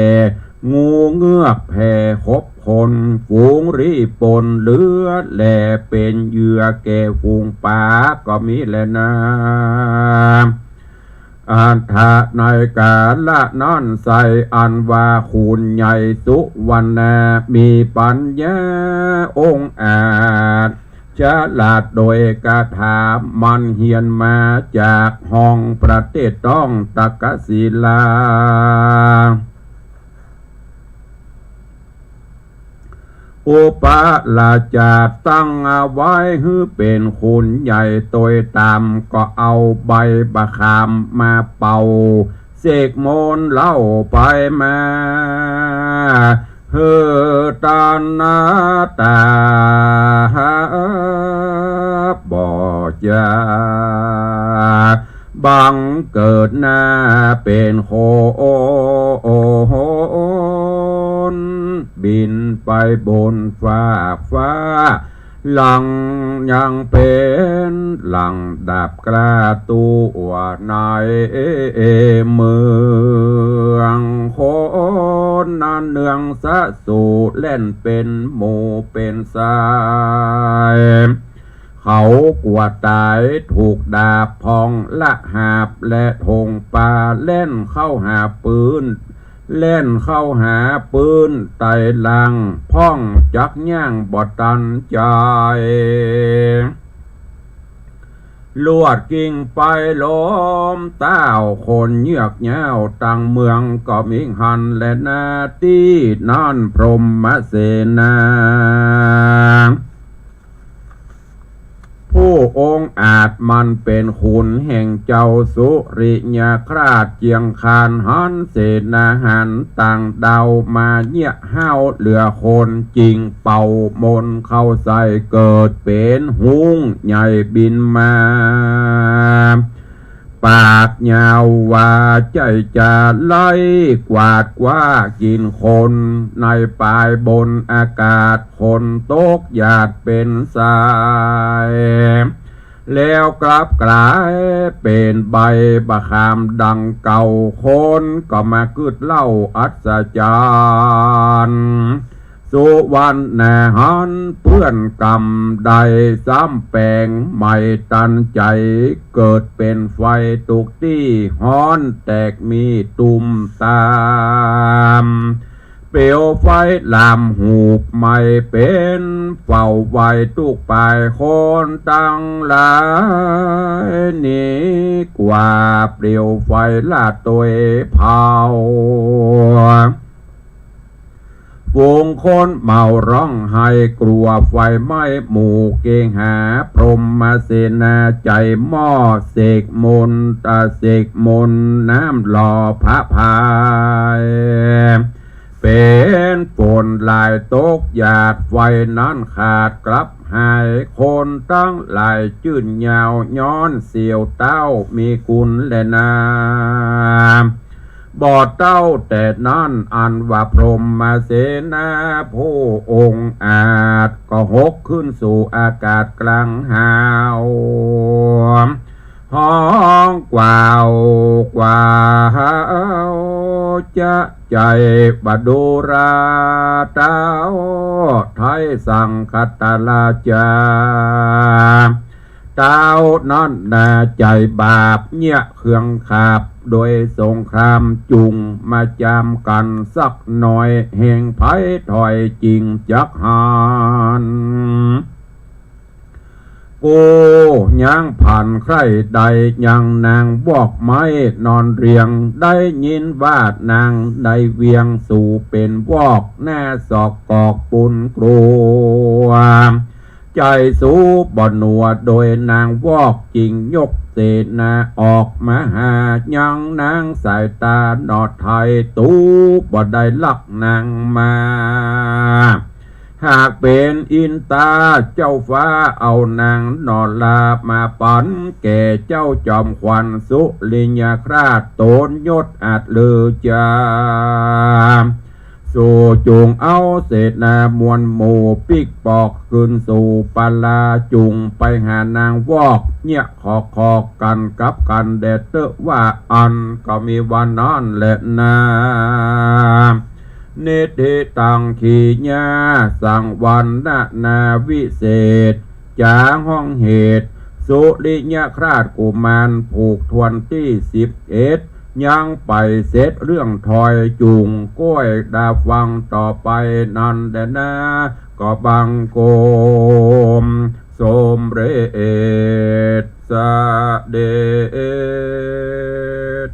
งูเงือกแผ่ขบคน ฝูงลี้ปนเหลือแล เป๋นเหยื่อแก่ฝูงป๋าก็มีแลนา อัฏฐะ ในกาละนั้นไส้ อันว่าขุนใหญ่สุวรรณา มีปัญญาองอาจ ฉลาดโดยคาถา มันเฮียนมาจากห้องประเทศต้องตักกศิลา อุปราชาตั้งเอาไว้หื้อเป๋นขุนใหญ่ โตยต๋ามก็เอาใบบ่าขามมาเป่า เสกมนต์เล่าไปมา หื้อตานาต๋าบ่จา บังเกิดหน้าเป๋นคน บินไปบนฟากฟ้า หลังยังเป๋นหลังดับกล้าตั๋วในเมือง คนนั้นเนืองสะสูแล่นเป๋นหมู่เป๋นสาย เขากั๋วต๋ายถูกดาบ พ่องละหาบและถงป๋า แล่นเข้าหาปืน แล่นเข้าหาปืนไตหลัง พ่องจักย่างบ่ตันใจ๋ ลวดกิ่งไปล้มต้าว คนเยือกเย้าตังเมืองก็มีหั้นแลนา ตี้นั้นพรหมเสนา ผู้องอาจมันเป๋นขุนแห่งเจ้าสุริยคราชเจียงคาน หันเสนาหารต่างดาวมาเยียะห้าวเหลือคน จิ่งเป่ามนต์เข้าใส่ เกิดเป๋นหุงใหญ่บินมา ปากยาววาใจ้จะไล่กวาดกว้ากิ๋นคน ในปายบนอากาศ คนตกหยาดเป๋นสาย แล้วกลับก๋ายเป๋นใบบ่าขามดังเก่า คนก็มากึ๊ดเล่าอัศจรรย์ สุวรรณาหันเปื้อนกำใด ซ้ำแป๋งใหม่ตันใจ๋ เกิดเป๋นไฟตุ๊กตี้ฮ้อนแตกมีตุ่มตาม เปลวไฟลามหุบไหม้เป๋นเฝ้าไหว้ตุ๊กปาย คนตังหลายหนีกว่า เปลวไฟลาดโตยเผา ฝูงคนเมาร้องไห้กลัวไฟไหม้หมู่เกหา พรหมเสนาใจ๋หม้อเสกมนต์ ตาเสกมนต์น้ำหล่อพระพาย เป๋นฝนหลายตกหยาด ไฟนั้นขาดกลับหาย คนตังหลายจื้นยาว ย้อนเสี้ยวเต้ามีกุณแลนา บ่เต้าแต่นั้นอันว่าพรหมเสนา ผู้องอาจก็หกขึ้นสู่อากาศกลางหาว ฮ้องกว่าวกว่าวจะใจ้ว่าดูราเต้า ไทยสังคตราชา เต้านั้นนาใจ้บาปเยียะเครื่องขับ โดยสงครามจุ่งมาจามกั๋นสักหน่อย แห่งภัยถอยจิ่งจักหัน กู้ยังผันใคร่ได้ยังนางวอกไม้นอนเรียง ได้ยินว่านางได้เวียงสู่เป๋นวอก หน้าศอกกอกปูนกลัว ใจ้สูบ่หนัวโดยนางวอก จิ่งยกเสนาออกมาหา ยังนางสายตาหนอไทย ตูบ่ได้ลักนางมา หากเป๋นอินตาเจ้าฟ้าเอานางหนอลามาปั๋นแก่เจ้าจอมขวัญสุริยคราช ตนยศอาจลือจา สูจุ่งเอาเสนามวลหมู่ปิ๊กปอกขึ้นสู่ปาลา จุ่งไปหานางวอก เยียะขอกขอกกั๋นกับกั๋นแด่เต๊อะว่าอั้น ก็มีว่านั้นแลนา นิทธิตัง ขีณา สังวรรณนาวิเศษ จ๋าฮ้องเหตุ สุริยคราสกุมารผูกถ้วนตี้สิบเอ็ด ยังไปเสร็จเรื่องถอยจูงก้วย ดาฟังต่อไปนั้นแด่นา ก็บังคมสมเร็จเสด็จ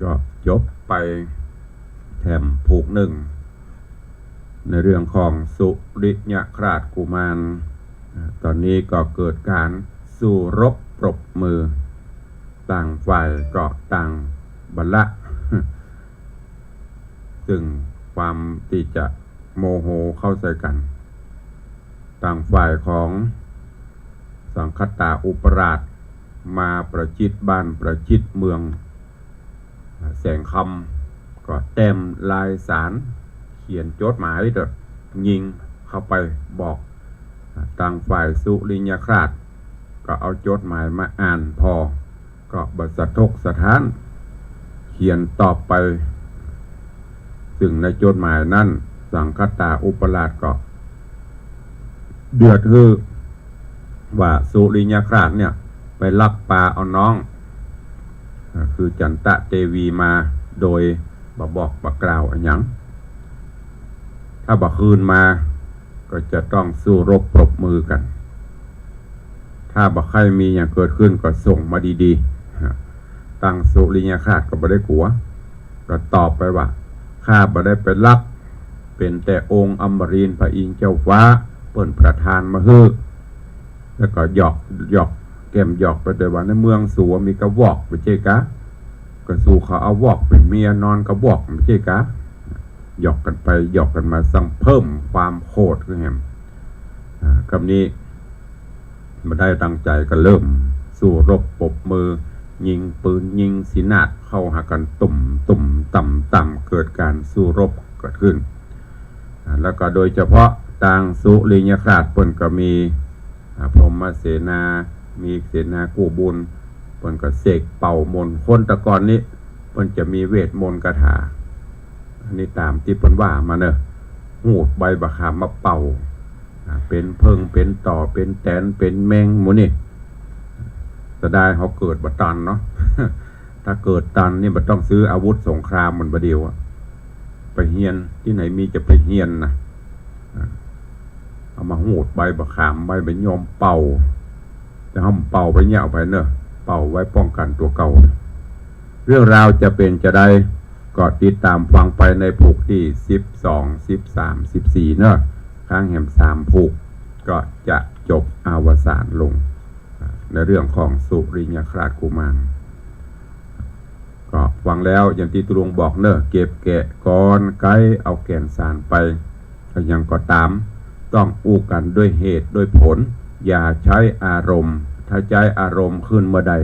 ก็จบไปแถมผูกนึ่ง ในเรื่องของสุริยคราสกุมาร ตอนนี้ก็เกิดก๋านสู้รบปรบมือ ต่างฝ่ายก็ต่างบ่ละ ซึ่งความตี้จะโมโหเข้าใส่กั๋น ต่างฝ่ายของสังคตาอุปราชมาประชิดบ้านประชิดเมือง แสงคำก็แต้มลายสาร เขียนจดหมายเต๊อะ ยิงเข้าไปบอก ต่างฝ่ายสุริยคราสก็เอาจดหมายมาอ่านผ่อ ก็บ่สะทกสะท้าน เขียนตอบไป ซึ่งในจดหมายนั้น สังคตาอุปราชก็เดือดฮือ ว่าสุริยคราสเนี่ยไปลักปาเอาน้อง อ่า คือจันตะเตวีมาโดยบ่บอกบ่กล่าวอะหยัง ถ้าบ่คืนมาก็จะต้องสู้รบปรบมือกั๋น ถ้าบ่ใค่มีหยังเกิดขึ้นก็ส่งมาดีๆ ฮะ ตังสุริยคราสก็บ่ได้กั๋ว ก็ตอบไปว่า ข้าบ่ได้ไปลัก เป๋นแต่องค์อมรินทร์พระอินทร์เจ้าฟ้า เปิ้นประทานมาหื้อ แล้วก็หยอก หยอก แก้มหยอกไปด้วยว่า ในเมืองสูมีกระวอกบ่ใจ้กา ก็สูเขาเอาวอกเป๋นเมียนอนกระวอกบ่ใจ้กา หยอกกั๋นไปหยอกกั๋นมา ซังเพิ่มความโขดขึ้นแหม อ่า กำนี้บ่ได้ตังใจ๋ก็เริ่มสู้รบปรบมือ ยิงปืนยิงสีนาดเข้าหากั๋น ตุ้มตุ้มต่ำต่ำ เกิดก๋านสู้รบเกิดขึ้น อ่า แล้วก็โดยเฉพาะตังสุริยคราสเปิ้นก็มี อ่า พรหมเสนา มีเสนากู้บุญ เปิ้นก็เสกเป่ามนต์ คนแต่ก่อนนี้เปิ้นจะมีเวทมนต์คาถา อันนี้ต๋ามตี้เปิ้นว่ามาเน่อ หูดใบบ่าขามมาเป่า อ่า เป๋นเผิ้ง เป๋นต่อ เป๋นแตน เป๋นแมง หมู่นี้ เสียดายเฮาเกิดบ่ตันเนาะ ถ้าเกิดตันนี่บ่ต้องซื้ออาวุธสงครามเหมือนบ่าเดี่ยวอะ ไปเฮียน ตี้ไหนมีจะไปเฮียนนะ อ่า เอามาหูดใบบ่าขาม ใบบ่ายมเป่า แต่ห้ามเป่าไปเยียะไปเน่อ เป่าไว้ป้องกั๋นตั๋วเก่า เรื่องราวจะเป๋นจาใด ก็ติดต๋ามฟังไปในผูกตี้สิบสอง สิบสาม สิบสี่ เน่อ ค้างแหมสามผูก ก็จะจบอวสานลง ในเรื่องของสุริยคราสกุมาร ก็ฟังแล้วอย่างตี้ตุ๊ลุงบอกเน่อ เก็บแกะกอนไก๊เอาแก่นสารไป ก็ยังก็ต๋าม ต้องอู้กั๋นด้วยเหตุด้วยผล อย่าใจ๊อารมณ์ ถ้าใจ๊อารมณ์ขึ้นเมื่อใด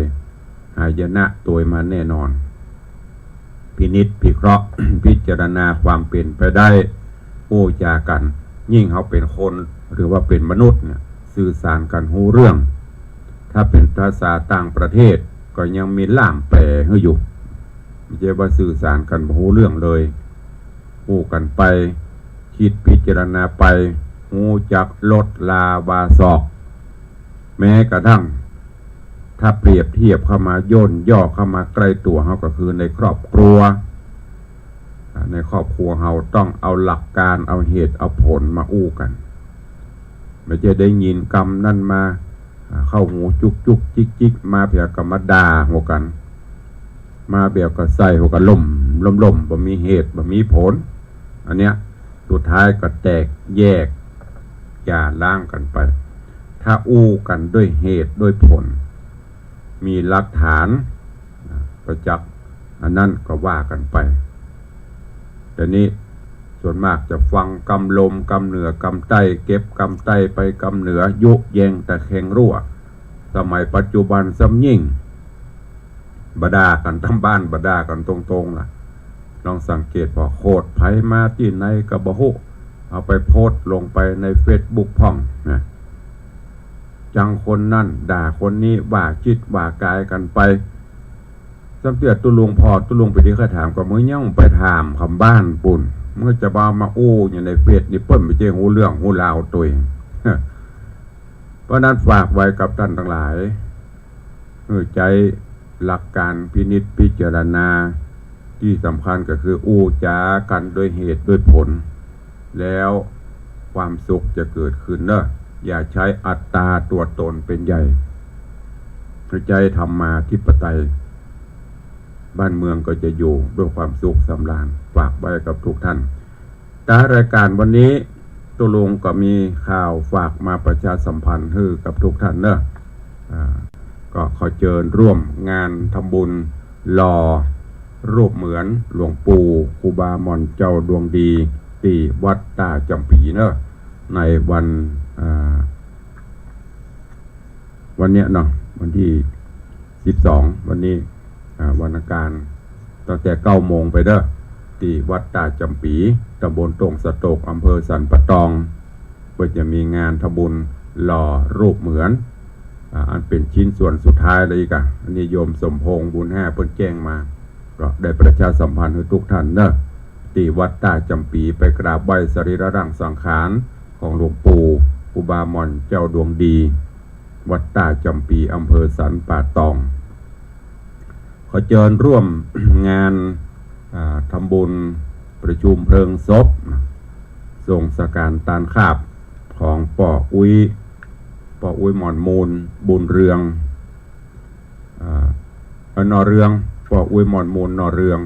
หายนะตวยมาแน่นอน พินิจพิเคราะห์ พิจารณาความเป๋นไปได้ อู้จ๋ากั๋น ยิ่งเฮาเป๋นคน หรือว่าเป๋นมนุษย์เนี่ย สื่อสารกั๋นฮู้เรื่อง ถ้าเป๋นภาษาต่างประเทศ ก็ยังมีล่ามแปลหื้ออยู่ บ่ใจ้ว่าสื่อสารกั๋นบ่ฮู้เรื่องเลย อู้กั๋นไป คิดพิจารณาไป ฮู้จักลดลาวาศอก แม้กระทั่ง ถ้าเปรียบเทียบเข้ามา ย่นย่อเข้ามาใกล้ตั๋วเฮาก็คือในครอบครัว อ่า ในครอบครัวเฮาต้องเอาหลักการ เอาเหตุ เอาผลมาอู้กั๋น บ่ใจ้ได้ยินกำนั้นมา อ่า เข้าหูจุกจุกจิกจิก มาเปียก็มาด่าหัวกั๋น มาเปียก็ใส่หัวกั๋นล่มล่มล่ม บ่มีเหตุ บ่มีผล อันเนี้ย สุดท้ายก็แตกแยก อย่าร้างกั๋นไป ถ้าอู้กั๋นด้วยเหตุด้วยผล มีหลักฐาน อ่า ประจักษ์ อันนั้นก็ว่ากั๋นไป แต่นี้ส่วนมากจะฟังกำลมกำเหนือกำใต้ เก็บกำใต้ไปกำเหนือ ยุแยงตะแคงรั่ว สมัยปัจจุบันซ้ำยิ่ง บ่ด่ากั๋นต๋ามบ้าน บ่ด่ากั๋นตรงๆ ล่ะ ลองสังเกตผ่อ โขดใผมาตี้ไหนก็บ่ฮู้ เอาไปโพสต์ลงไปในเฟซบุ๊กพ่องนะ จังคนนั้นด่าคนนี้ ว่าจิตว่ากายกั๋นไป สำเตียตุ๊ลุง ผ่อตุ๊ลุงไปตี้ ใค่ถาม ก็มึงยังไปถามกำบ้านปู๊น มึงจะมา มาอู้อยู่ในเฟซนี่ เปิ้นบ่ใจ้ฮู้เรื่องฮู้ราวตวย เพราะนั้นฝากไว้กับต้านตังหลาย หื้อใจ๊หลักก๋านพินิจพิจารณา ตี้สำคัญก็คืออู้จ๋ากั๋นโดยเหตุโดยผล แล้วความสุขจะเกิดขึ้นเนาะ อย่าใจ๊อัตตาตั๋วต๋นเป๋นใหญ่ หื้อใจ๊ธรรมาธิปไตย บ้านเมืองก็จะอยู่ด้วยความสุขสำราญ ฝากไว้กับทุกท่าน ท้ายรายการวันนี้ ตุ๊ลุงก็มีข่าวฝากมาประชาสัมพันธ์หื้อกับทุกท่านเนาะ อ่า ก็ขอเจิญร่วมงานทำบุญหล่อรูปเหมือนหลวงปู่ครูบาหม่อนเจ้าดวงดี ตี้วัดต้าจ๋ำปี๋เนาะ ในวัน อ่า วันเนี้ยเนาะ วันตี้สิบสอง วันนี้ อ่า วันอังคาร ตั้งแต่เก้าโมงไปเนาะ ตี้วัดต้าจ๋ำปี๋ ตำบลต้งสะตก อำเภอสันป่าตอง ก็จะมีงานทำบุญหล่อรูปเหมือน อ่า อันเป๋นชิ้นส่วนสุดท้ายแล้วอีกอะ อันนี้โยมสมพงษ์ บุญห้า เปิ้นแจ้งมา ก็ได้ประชาสัมพันธ์หื้อทุกท่านเนาะ ตี้วัดต้าจ๋ำปี๋ ไปกราบไหว้สรีระร่างสังขารของหลวงปู่ครูบาหม่อนเจ้าดวงดี วัดต้าจ๋ำปี๋ อำเภอสันป่าตอง ขอเจิญร่วมงาน อ่า ทำบุญประชุมเพลิงศพ ส่งสังขารตานคาบของป้ออุ๊ย ป้ออุ๊ยหม่อนมูล บุญเรือง อ่า เอ่อ หน่อเรือง ป้ออุ๊ยหม่อนมูล หน่อเรือง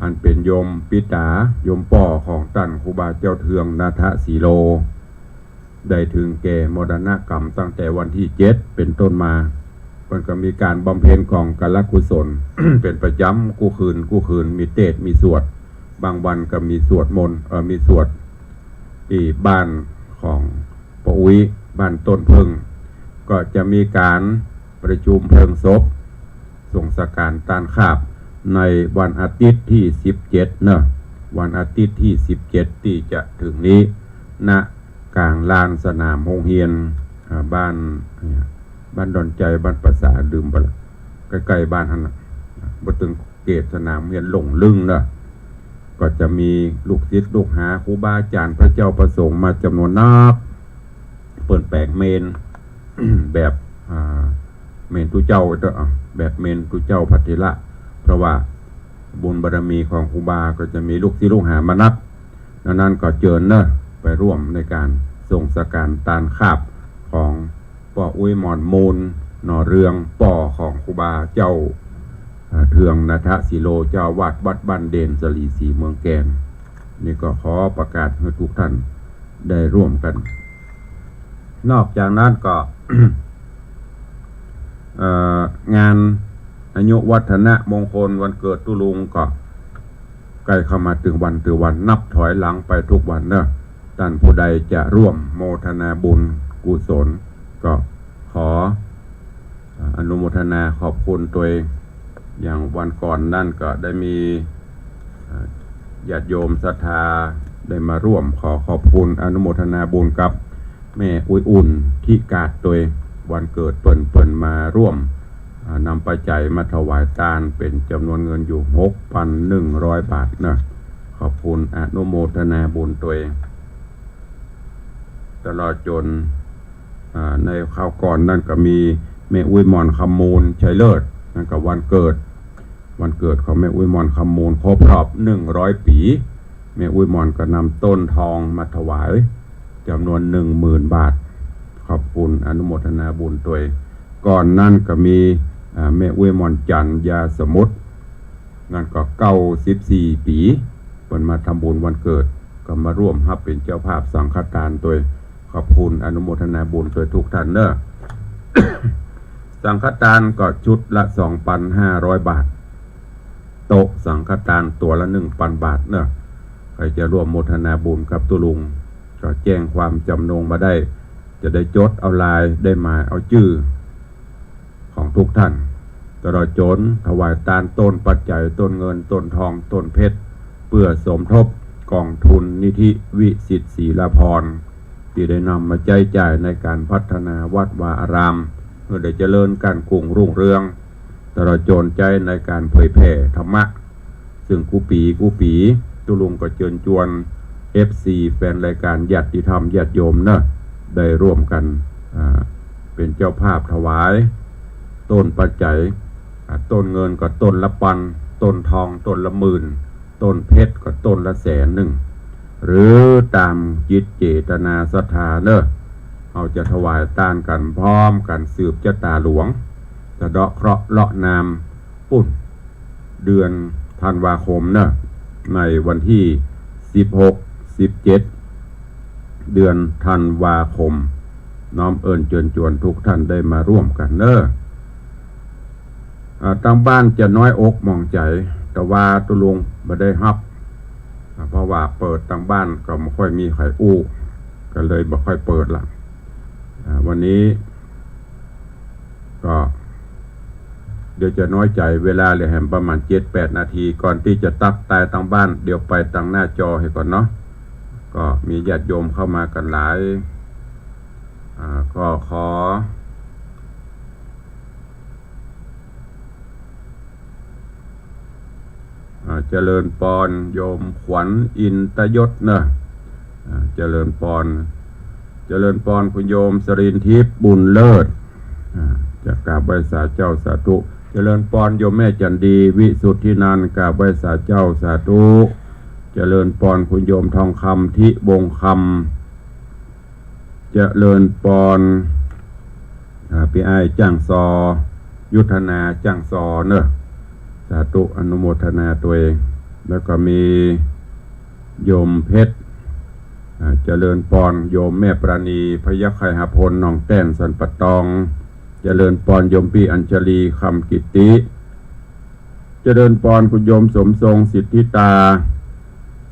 อันเป๋นโยมปิต๋า โยมป้อของต้านครูบาเจ้าเทือง นาถสีโล ได้ถึงแก่มรณกรรมตั้งแต่วันตี้เจ็ดเป๋นต้นมา เปิ้นก็มีก๋านบำเพ็ญของกาลกุศล เป๋นประจ๋ำกู้คืนกู้คืน มีเตสน์มีสวด บางวันก็มีสวดมนต์ เอ่อ มีสวดตี้บ้านของป้ออุ๊ย บ้านต้นเผิ้ง ก็จะมีก๋านประชุมเพลิงศพ ส่งสังขารตานคาบ ในวันอาทิตย์ตี้สิบเจ็ดเนาะ วันอาทิตย์ตี้สิบเจ็ดตี้จะถึงนี้ ณ ก๋างลานสนามโฮงเฮียน อ่า บ้าน บ้านดอนใจ๋ บ้านป่าสา ลืมไปละ ใก้ๆ บ้านหั้นน่ะ บ่เถิงเกตสนามโฮงเฮียน หลงลึ่งเนาะ ก็จะมีลูกศิษย์ลูกหาครูบาอาจ๋ารย์ พระเจ้าพระสงฆ์มาจ๋ำนวนนัก เปิ้นแป๋งเมรุ แบบ อ่า เมรุตุ๊เจ้าเนาะ อ่ะ แบบเมรุตุ๊เจ้าพระเถระ เพราะว่าบุญบารมีของครูบาก็จะมีลูกศิษย์ลูกหามานัก ดังนั้นก็เจิญเนาะ ไปร่วมในก๋านส่งสังขารตานคาบของป้ออุ๊ยหม่อนมูล หน่อเรือง ป้อของครูบาเจ้า อ่า เทือง นาถสีโล เจ้าอาวาสวัดบ้านเด่น สาลีสี เมืองแกน นี่ก็ขอประกาศหื้อทุกท่านได้ร่วมกั๋น นอกจากนั้นก็ เอ่อ งานอายุวัฒนมงคลวันเกิดตุ๊ลุงก็ใก้เข้ามาเถิงวันเถิงวัน นับถอยหลังไปกู้วันเนาะ ต้านผู้ใดจะร่วมโมทนาบุญกุศล ก็ขอ อ่า อนุโมทนาขอบคุณตวย อย่างวันก่อนนั้นก็ได้มี อ่า ญาติโยมศรัทธาได้มาร่วมขอขอบคุณอนุโมทนาบุญกับแม่อุ๊ยอุ่น ธิกาดตวย วันเกิดเปิ้น เปิ้นมาร่วม อ่า นำปัจจัยมาถวายตานเป๋นจ๋ำนวนเงินอยู่หกปันหนึ่งร้อยบาทเนาะ ขอบคุณอนุโมทนาบุญตวย ตลอดจ๋น อ่า ในคราวก่อนนั้นก็มีแม่อุ๊ยหม่อนคำมูล ชัยเลิศ นั่นก็วันเกิด วันเกิดของแม่อุ๊ยหม่อนคำมูลครบรอบหนึ่งร้อยปี๋ แม่อุ๊ยหม่อนก็นำต้นทองมาถวายจ๋ำนวนหนึ่งหมื่นบาท ขอบคุณอนุโมทนาบุญตวย ก่อนนั้นก็มี อ่า แม่อุ๊ยหม่อนจันทร์ ยาสมุทร นั่นก็เก้าสิบสี่ปี๋ เปิ้นมาทำบุญวันเกิด ก็มาร่วมฮับเป๋นเจ้าภาพสังฆตานตวย ขอบคุณอนุโมทนาบุญตวยทุกท่านเนาะ สังฆตานก็ชุดละสองปันห้าร้อยบาท โต๊ะสังฆตานตั๋วละหนึ่งปันบาทเนาะ ใผจะร่วมโมทนาบุญกับตุ๊ลุง ก็แจ้งความจ๋ำนงมาได้ จะได้จดเอาลาย ได้หมายเอาจื้อ ของทุกท่าน ตลอดจ๋นถวายตานต้นปัจจัย ต้นเงิน ต้นทอง ต้นเพชร เปื้อสมทบก๋องทุนนิธิวิสิทธิ์ศรีลาภรณ์ ตี้ได้นำมาใจ๊จ่ายในก๋านพัฒนาวัดวาอาราม หื้อได้เจริญก้านกุ้งรุ่งเรือง ตลอดจ๋นใจ๊ในก๋านเผยแผ่ธรรมะ ซึ่งกู้ปี๋กู้ปี๋ ตุ๊ลุงก็เจิญจวน เอฟซี แฟนรายก๋านญาติธรรมญาติโยมเนาะ ได้ร่วมกั๋น อ่า เป๋นเจ้าภาพถวาย ต้นปัจจัย อ่า ต้นเงินก็ต้นละปัน ต้นทองต้นละหมื่น ต้นเพชรก็ต้นละแสนนึ่ง หรือต๋ามจิตเจตนาศรัทธาเนาะ เฮาจะถวายตานกั๋นพร้อมกั๋นสืบจะต๋าหลวง สะเดาะเคราะห์เลาะนาม ปู๊น เดือนธันวาคมเนาะ ในวันตี้สิบหก สิบเจ็ด เดือนธันวาคม น้อมเอิญเจิญจวนกู้ต้านได้มาร่วมกั๋นเนาะ อ่า ตางบ้านจะน้อยอกหมองใจ๋ แต่ว่าตุ๊ลุงบ่ได้ฮับ อ่า เพราะว่าเปิดตางบ้านก็บ่ค่อยมีใผอู้ ก็เลยบ่ค่อยเปิดละ อ่า วันนี้ ก็ เดี๋ยวจะน้อยใจ๋ เวลาเหลือแหมประมาณเจ็ดแปดนาที ก่อนตี้จะตั๊กตายตางบ้าน เดี๋ยวไปตางหน้าจอหื้อก่อนเนาะ ก็มีญาติโยมเข้ามากั๋นหลาย อ่า ก็ขอ อ่า เจริญปอนโยมขวัญอินตยศเนาะ อ่า เจริญปอน เจริญปอนคุณโยมสรินทิพย์บุญเลิศ อ่า จะกราบไหว้สาเจ้าสาธุ เจริญปอนโยมแม่จันดีวิสุทธินันท์ กราบไหว้สาเจ้าสาธุ เจริญปอนคุณโยมทองคำทิวงศ์คำ เจริญปอน อ่า ปี้อ้ายจ้างซอ ยุทธนาจ้างซอเนาะ สาธุอนุโมทนาตวย แล้วก็มีโยมเพชร อ่า เจริญปอนโยมแม่ปราณี พยัคฆ์ไคหพล หนองแต้น สันป่าตอง เจริญปอนโยมปี้อัญชลี คำกิตติ เจริญปอนคุณโยมสมทรงสิทธิตา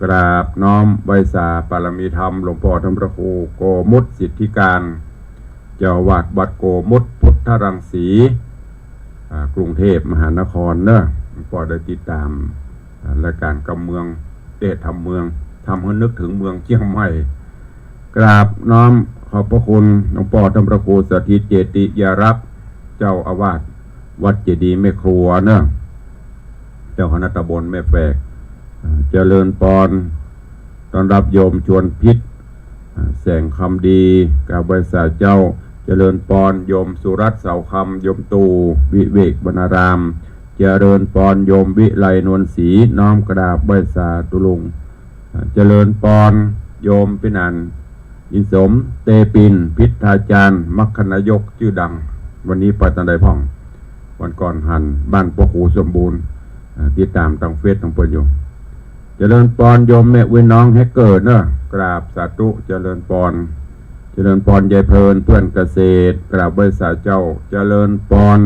กราบน้อมไหว้สาปารมีธรรมหลวงป้อท่านพระครูโกมุตสิทธิการ เจ้าอาวาสวัดโกมุตพุทธรังสี อ่า กรุงเทพมหานครเนาะ หลวงป้อได้ติดต๋าม อ่า รายก๋านกำเมือง เอ๊ะ ธรรมเมือง ทำหื้อนึกเถิงเมืองเจียงใหม่ กราบน้อมขอบพระคุณหลวงป้อท่านพระครูสถิตเจติยารักษ์ เจ้าอาวาสวัดเจดีย์แม่ครัวเนาะ เจ้าคณะตำบลแม่แฝก อ่า เจริญปอน ต้อนรับโยมชวนพิษ อ่า แสงคำดี กราบไหว้สาเจ้า เจริญปอนโยมสุรัตน์เสาคำ โยมตู่ วิเวกวรรณาราม เจริญปอนโยมวิไลนวลศรี น้อมกราบไหว้สาตุ๊ลุง อ่า เจริญปอนโยมปี้นันท์ อินสม เตปิน พิทธาจารย์ มรรคนายกจื้อดัง วันนี้ไปตางใดพ่อง วันก่อนหันบ้านป้อครูสมบูรณ์ อ่า ติดต๋ามตางเฟซของเปิ้นอยู่ เจริญปอนโยมแม่อุ๊ยน้องแฮกเกอร์เนาะ กราบสาธุ เจริญปอน เจริญปอนยายเพลินเพื่อนเกษตร กราบไหว้สาเจ้า เจริญปอน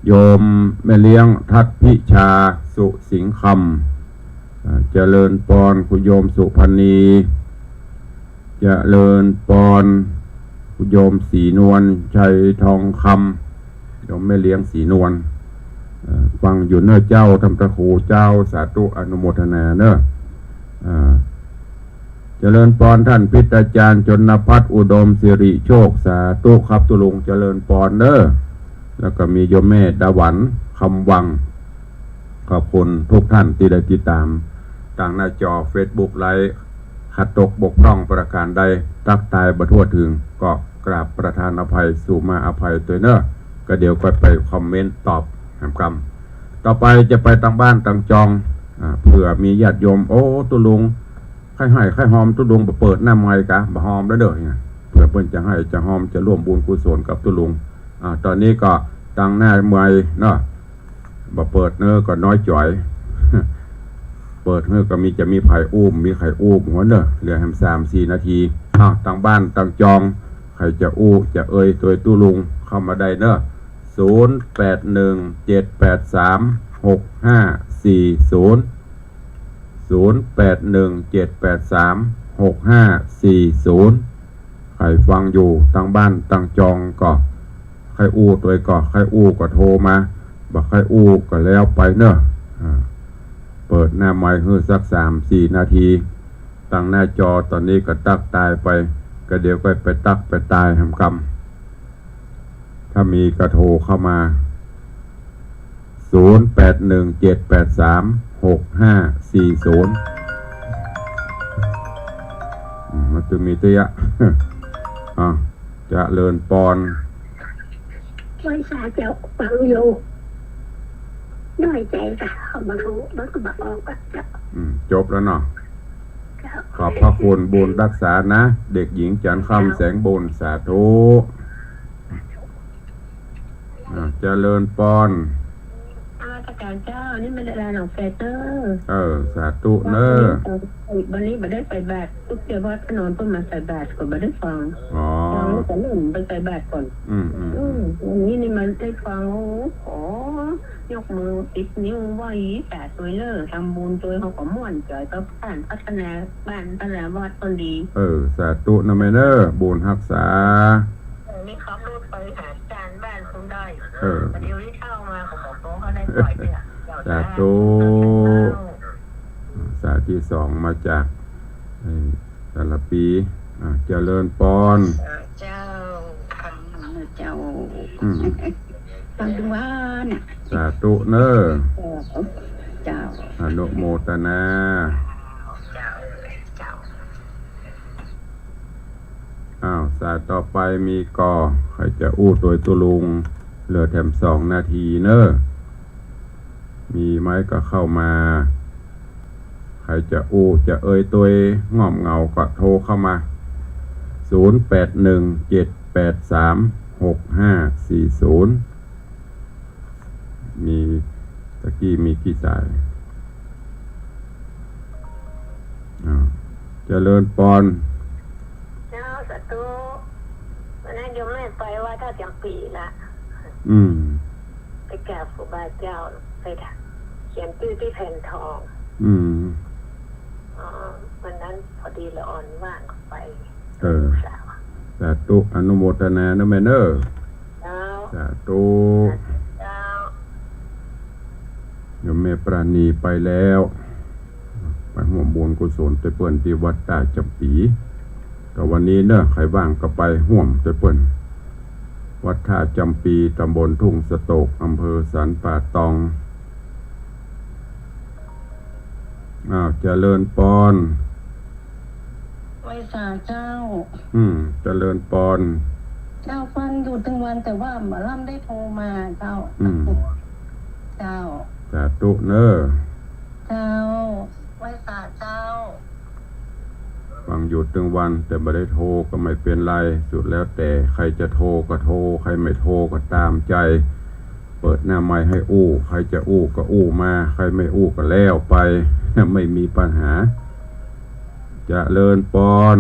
โยมแม่เลี้ยงทัศน์พิชา สุสิงห์คำ อ่า เจริญปอนคุณโยมสุพรรณี เจริญปอนคุณโยมศรีนวลชัยทองคำ โยมแม่เลี้ยงศรีนวล เอ่อ ฟังอยู่เนาะเจ้า ท่านพระครูเจ้า สาธุอนุโมทนาเนาะ อ่า เจริญปอนท่านพิทธาจารย์ชนพัฒน์อุดมสิริโชค สาธุครับตุ๊ลุง เจริญปอนเนาะ แล้วก็มีโยมแม่ดาหวันคำวัง ขอบคุณทุกท่านตี้ได้ติดต๋ามตางหน้าจอเฟซบุ๊กไลฟ์ ขัดตกบกพร่องประก๋านใด ตั๊กตายบ่ทั่วเถิง ก็กราบประทานอภัย สุมาอภัยตวยเนาะ ก็เดี๋ยวก็ไปคอมเมนต์ตอบแหมกำ ต่อไปจะไปตางบ้านตางจอง อ่า เผื่อมีญาติโยม โอ้ ตุ๊ลุง ใค่ไห้ใค่ฮอมตุ๊ลุง บ่เปิดหน้าไมค์กา บ่ฮอมแล้วเด้อ เนี่ย เผื่อเปิ้นจะไห้จะฮอมจะร่วมบุญกุศลกับตุ๊ลุง อ่า ต๋อนนี้ก็ตางหน้าไมค์เนาะ บ่เปิดเนาะก็น้อยจ๋อย เปิดเนาะก็มี จะมีใผอู้ มีใผอู้หัวเนาะ เหลือแหมสามสี่นาที อ้าว ตางบ้านตางจอง ใผจะอู้จะเอ่ยตวยตุ๊ลุงเข้ามาได้เนาะ ศูนย์แปดหนึ่งเจ็ดแปดสามหกห้าสี่ศูนย์ ศูนย์แปดหนึ่งเจ็ดแปดสามหกห้าสี่ศูนย์ ใผฟังอยู่ตางบ้านตางจองก็ ใค่อู้ตวยก็ ใค่อู้ก็โทรมา บ่ใค่อู้ก็แล้วไปเนาะ อ่า เปิดหน้าไมค์หื้อสักสามสี่นาที ตางหน้าจอต๋อนนี้ก็ตั๊กตายไป ก็เดี๋ยวก็ไปตั๊กไปตายแหมกำ ถ้ามีก็โทรเข้ามา ศูนย์แปดหนึ่งเจ็ดแปดสามหกห้าสี่ศูนย์ อืม มันจะมีเตื้อ อ่ะ เจริญปอน ไหว้สาเจ้า ฟังอยู่ น้อยใจ๋กะ เขาบ่ฮู้ มันก็บ่ออกอะเจ้า อืม จบแล้วเนาะ เจ้า ขอบพระคุณบุญรักษานะ เด็กหญิงจันทร์คำแสงบุญ สาธุ อ่า เจริญปอน นมัสก๋านเจ้า นี่แม่ดาราหนองแฟเตอร์ เออ สาธุเน้อ วันนี้บ่ได้ใส่บาตร ตุ๊กเตียวัดพระนอนเพิ่นมาใส่บาตรก็บ่ได้ฟัง อ๋อ ฟังแล้วก็ลืมไปใส่บาตรก่อน อืม อืม อืม วันนี้นี่มาได้ฟัง โอ้โห ยกมือสิบนิ้วไหว้ สาธุเน้อ ทำบุญโดยเขาก็ม่วนใจ๋ ก็ผ่านพัฒนาบ้านพัฒนาวัดคนดี เออ สาธุนะแม่เน้อ บุญรักษา เออ มีความรู้ไปหาอาจ๋ารย์บ้านคุณได้ เออ เดี๋ยวนี้เข้ามา ผมบอกเขาได้ปล่อยเนี่ย สาธุ สายที่สองมาจาก เอ่อ สารภี อ่า เจริญปอน เจ้า เจ้า อืม ฟังทุกวันน่ะ สาธุเน้อ เจ้า อนุโมทนา เจ้า เจ้า อ้าว สายต่อไปมีก่อ ใผจะอู้ตวยตุ๊ลุง เหลือแถมสองนาทีเน้อ มีไหมก็เข้ามา ใผจะอู้จะเอ่ยตวยง่อมเหงาก็โทรเข้ามา ศูนย์แปดหนึ่งเจ็ดแปดสามหกห้าสี่ศูนย์ มี ตะกี้มีกี่สาย อ่า เจริญปอน เจ้า สาธุ วันนั้นโยมแม่ไปวัดท่าจำปี๋ละ อืม ไปกราบครูบาเจ้า ไปเขียนชื่อตี้แผ่นทอง อืม อ๋อ วันนั้นพอดีละอ่อนว่างก็ไป เออ สาว สาธุ อนุโมทนาเน้อแม่เน้อ เจ้า สาธุ เจ้า โยมแม่ปราณีไปแล้ว ไปฮ่วมบุญกุศลตวยเปิ้นตี้วัดท่าจำปี๋ ก็วันนี้เน้อ ใผว่างก็ไปฮ่วมตวยเปิ้น วัดท่าจำปี๋ ตำบลทุ่งสะโตก อำเภอสันป่าตอง อ้าว เจริญปอน ไหว้สาเจ้า อืม เจริญปอน เจ้า ฟังอยู่ตึงวัน แต่ว่าบ่ลำได้โทรมาเจ้า อืม เจ้า สาธุเน้อ เจ้า ไหว้สาเจ้า ฟังอยู่ตึงวัน แต่บ่ได้โทรก็ไม่เป็นไร สุดแล้วแต่ ใผจะโทรก็โทร ใผไม่โทรก็ตามใจ๋ เปิดหน้าไมค์ให้อู้ ใผจะอู้ก็อู้มา ใผไม่อู้ก็แล้วไป ไม่มีปัญหา เจริญปอน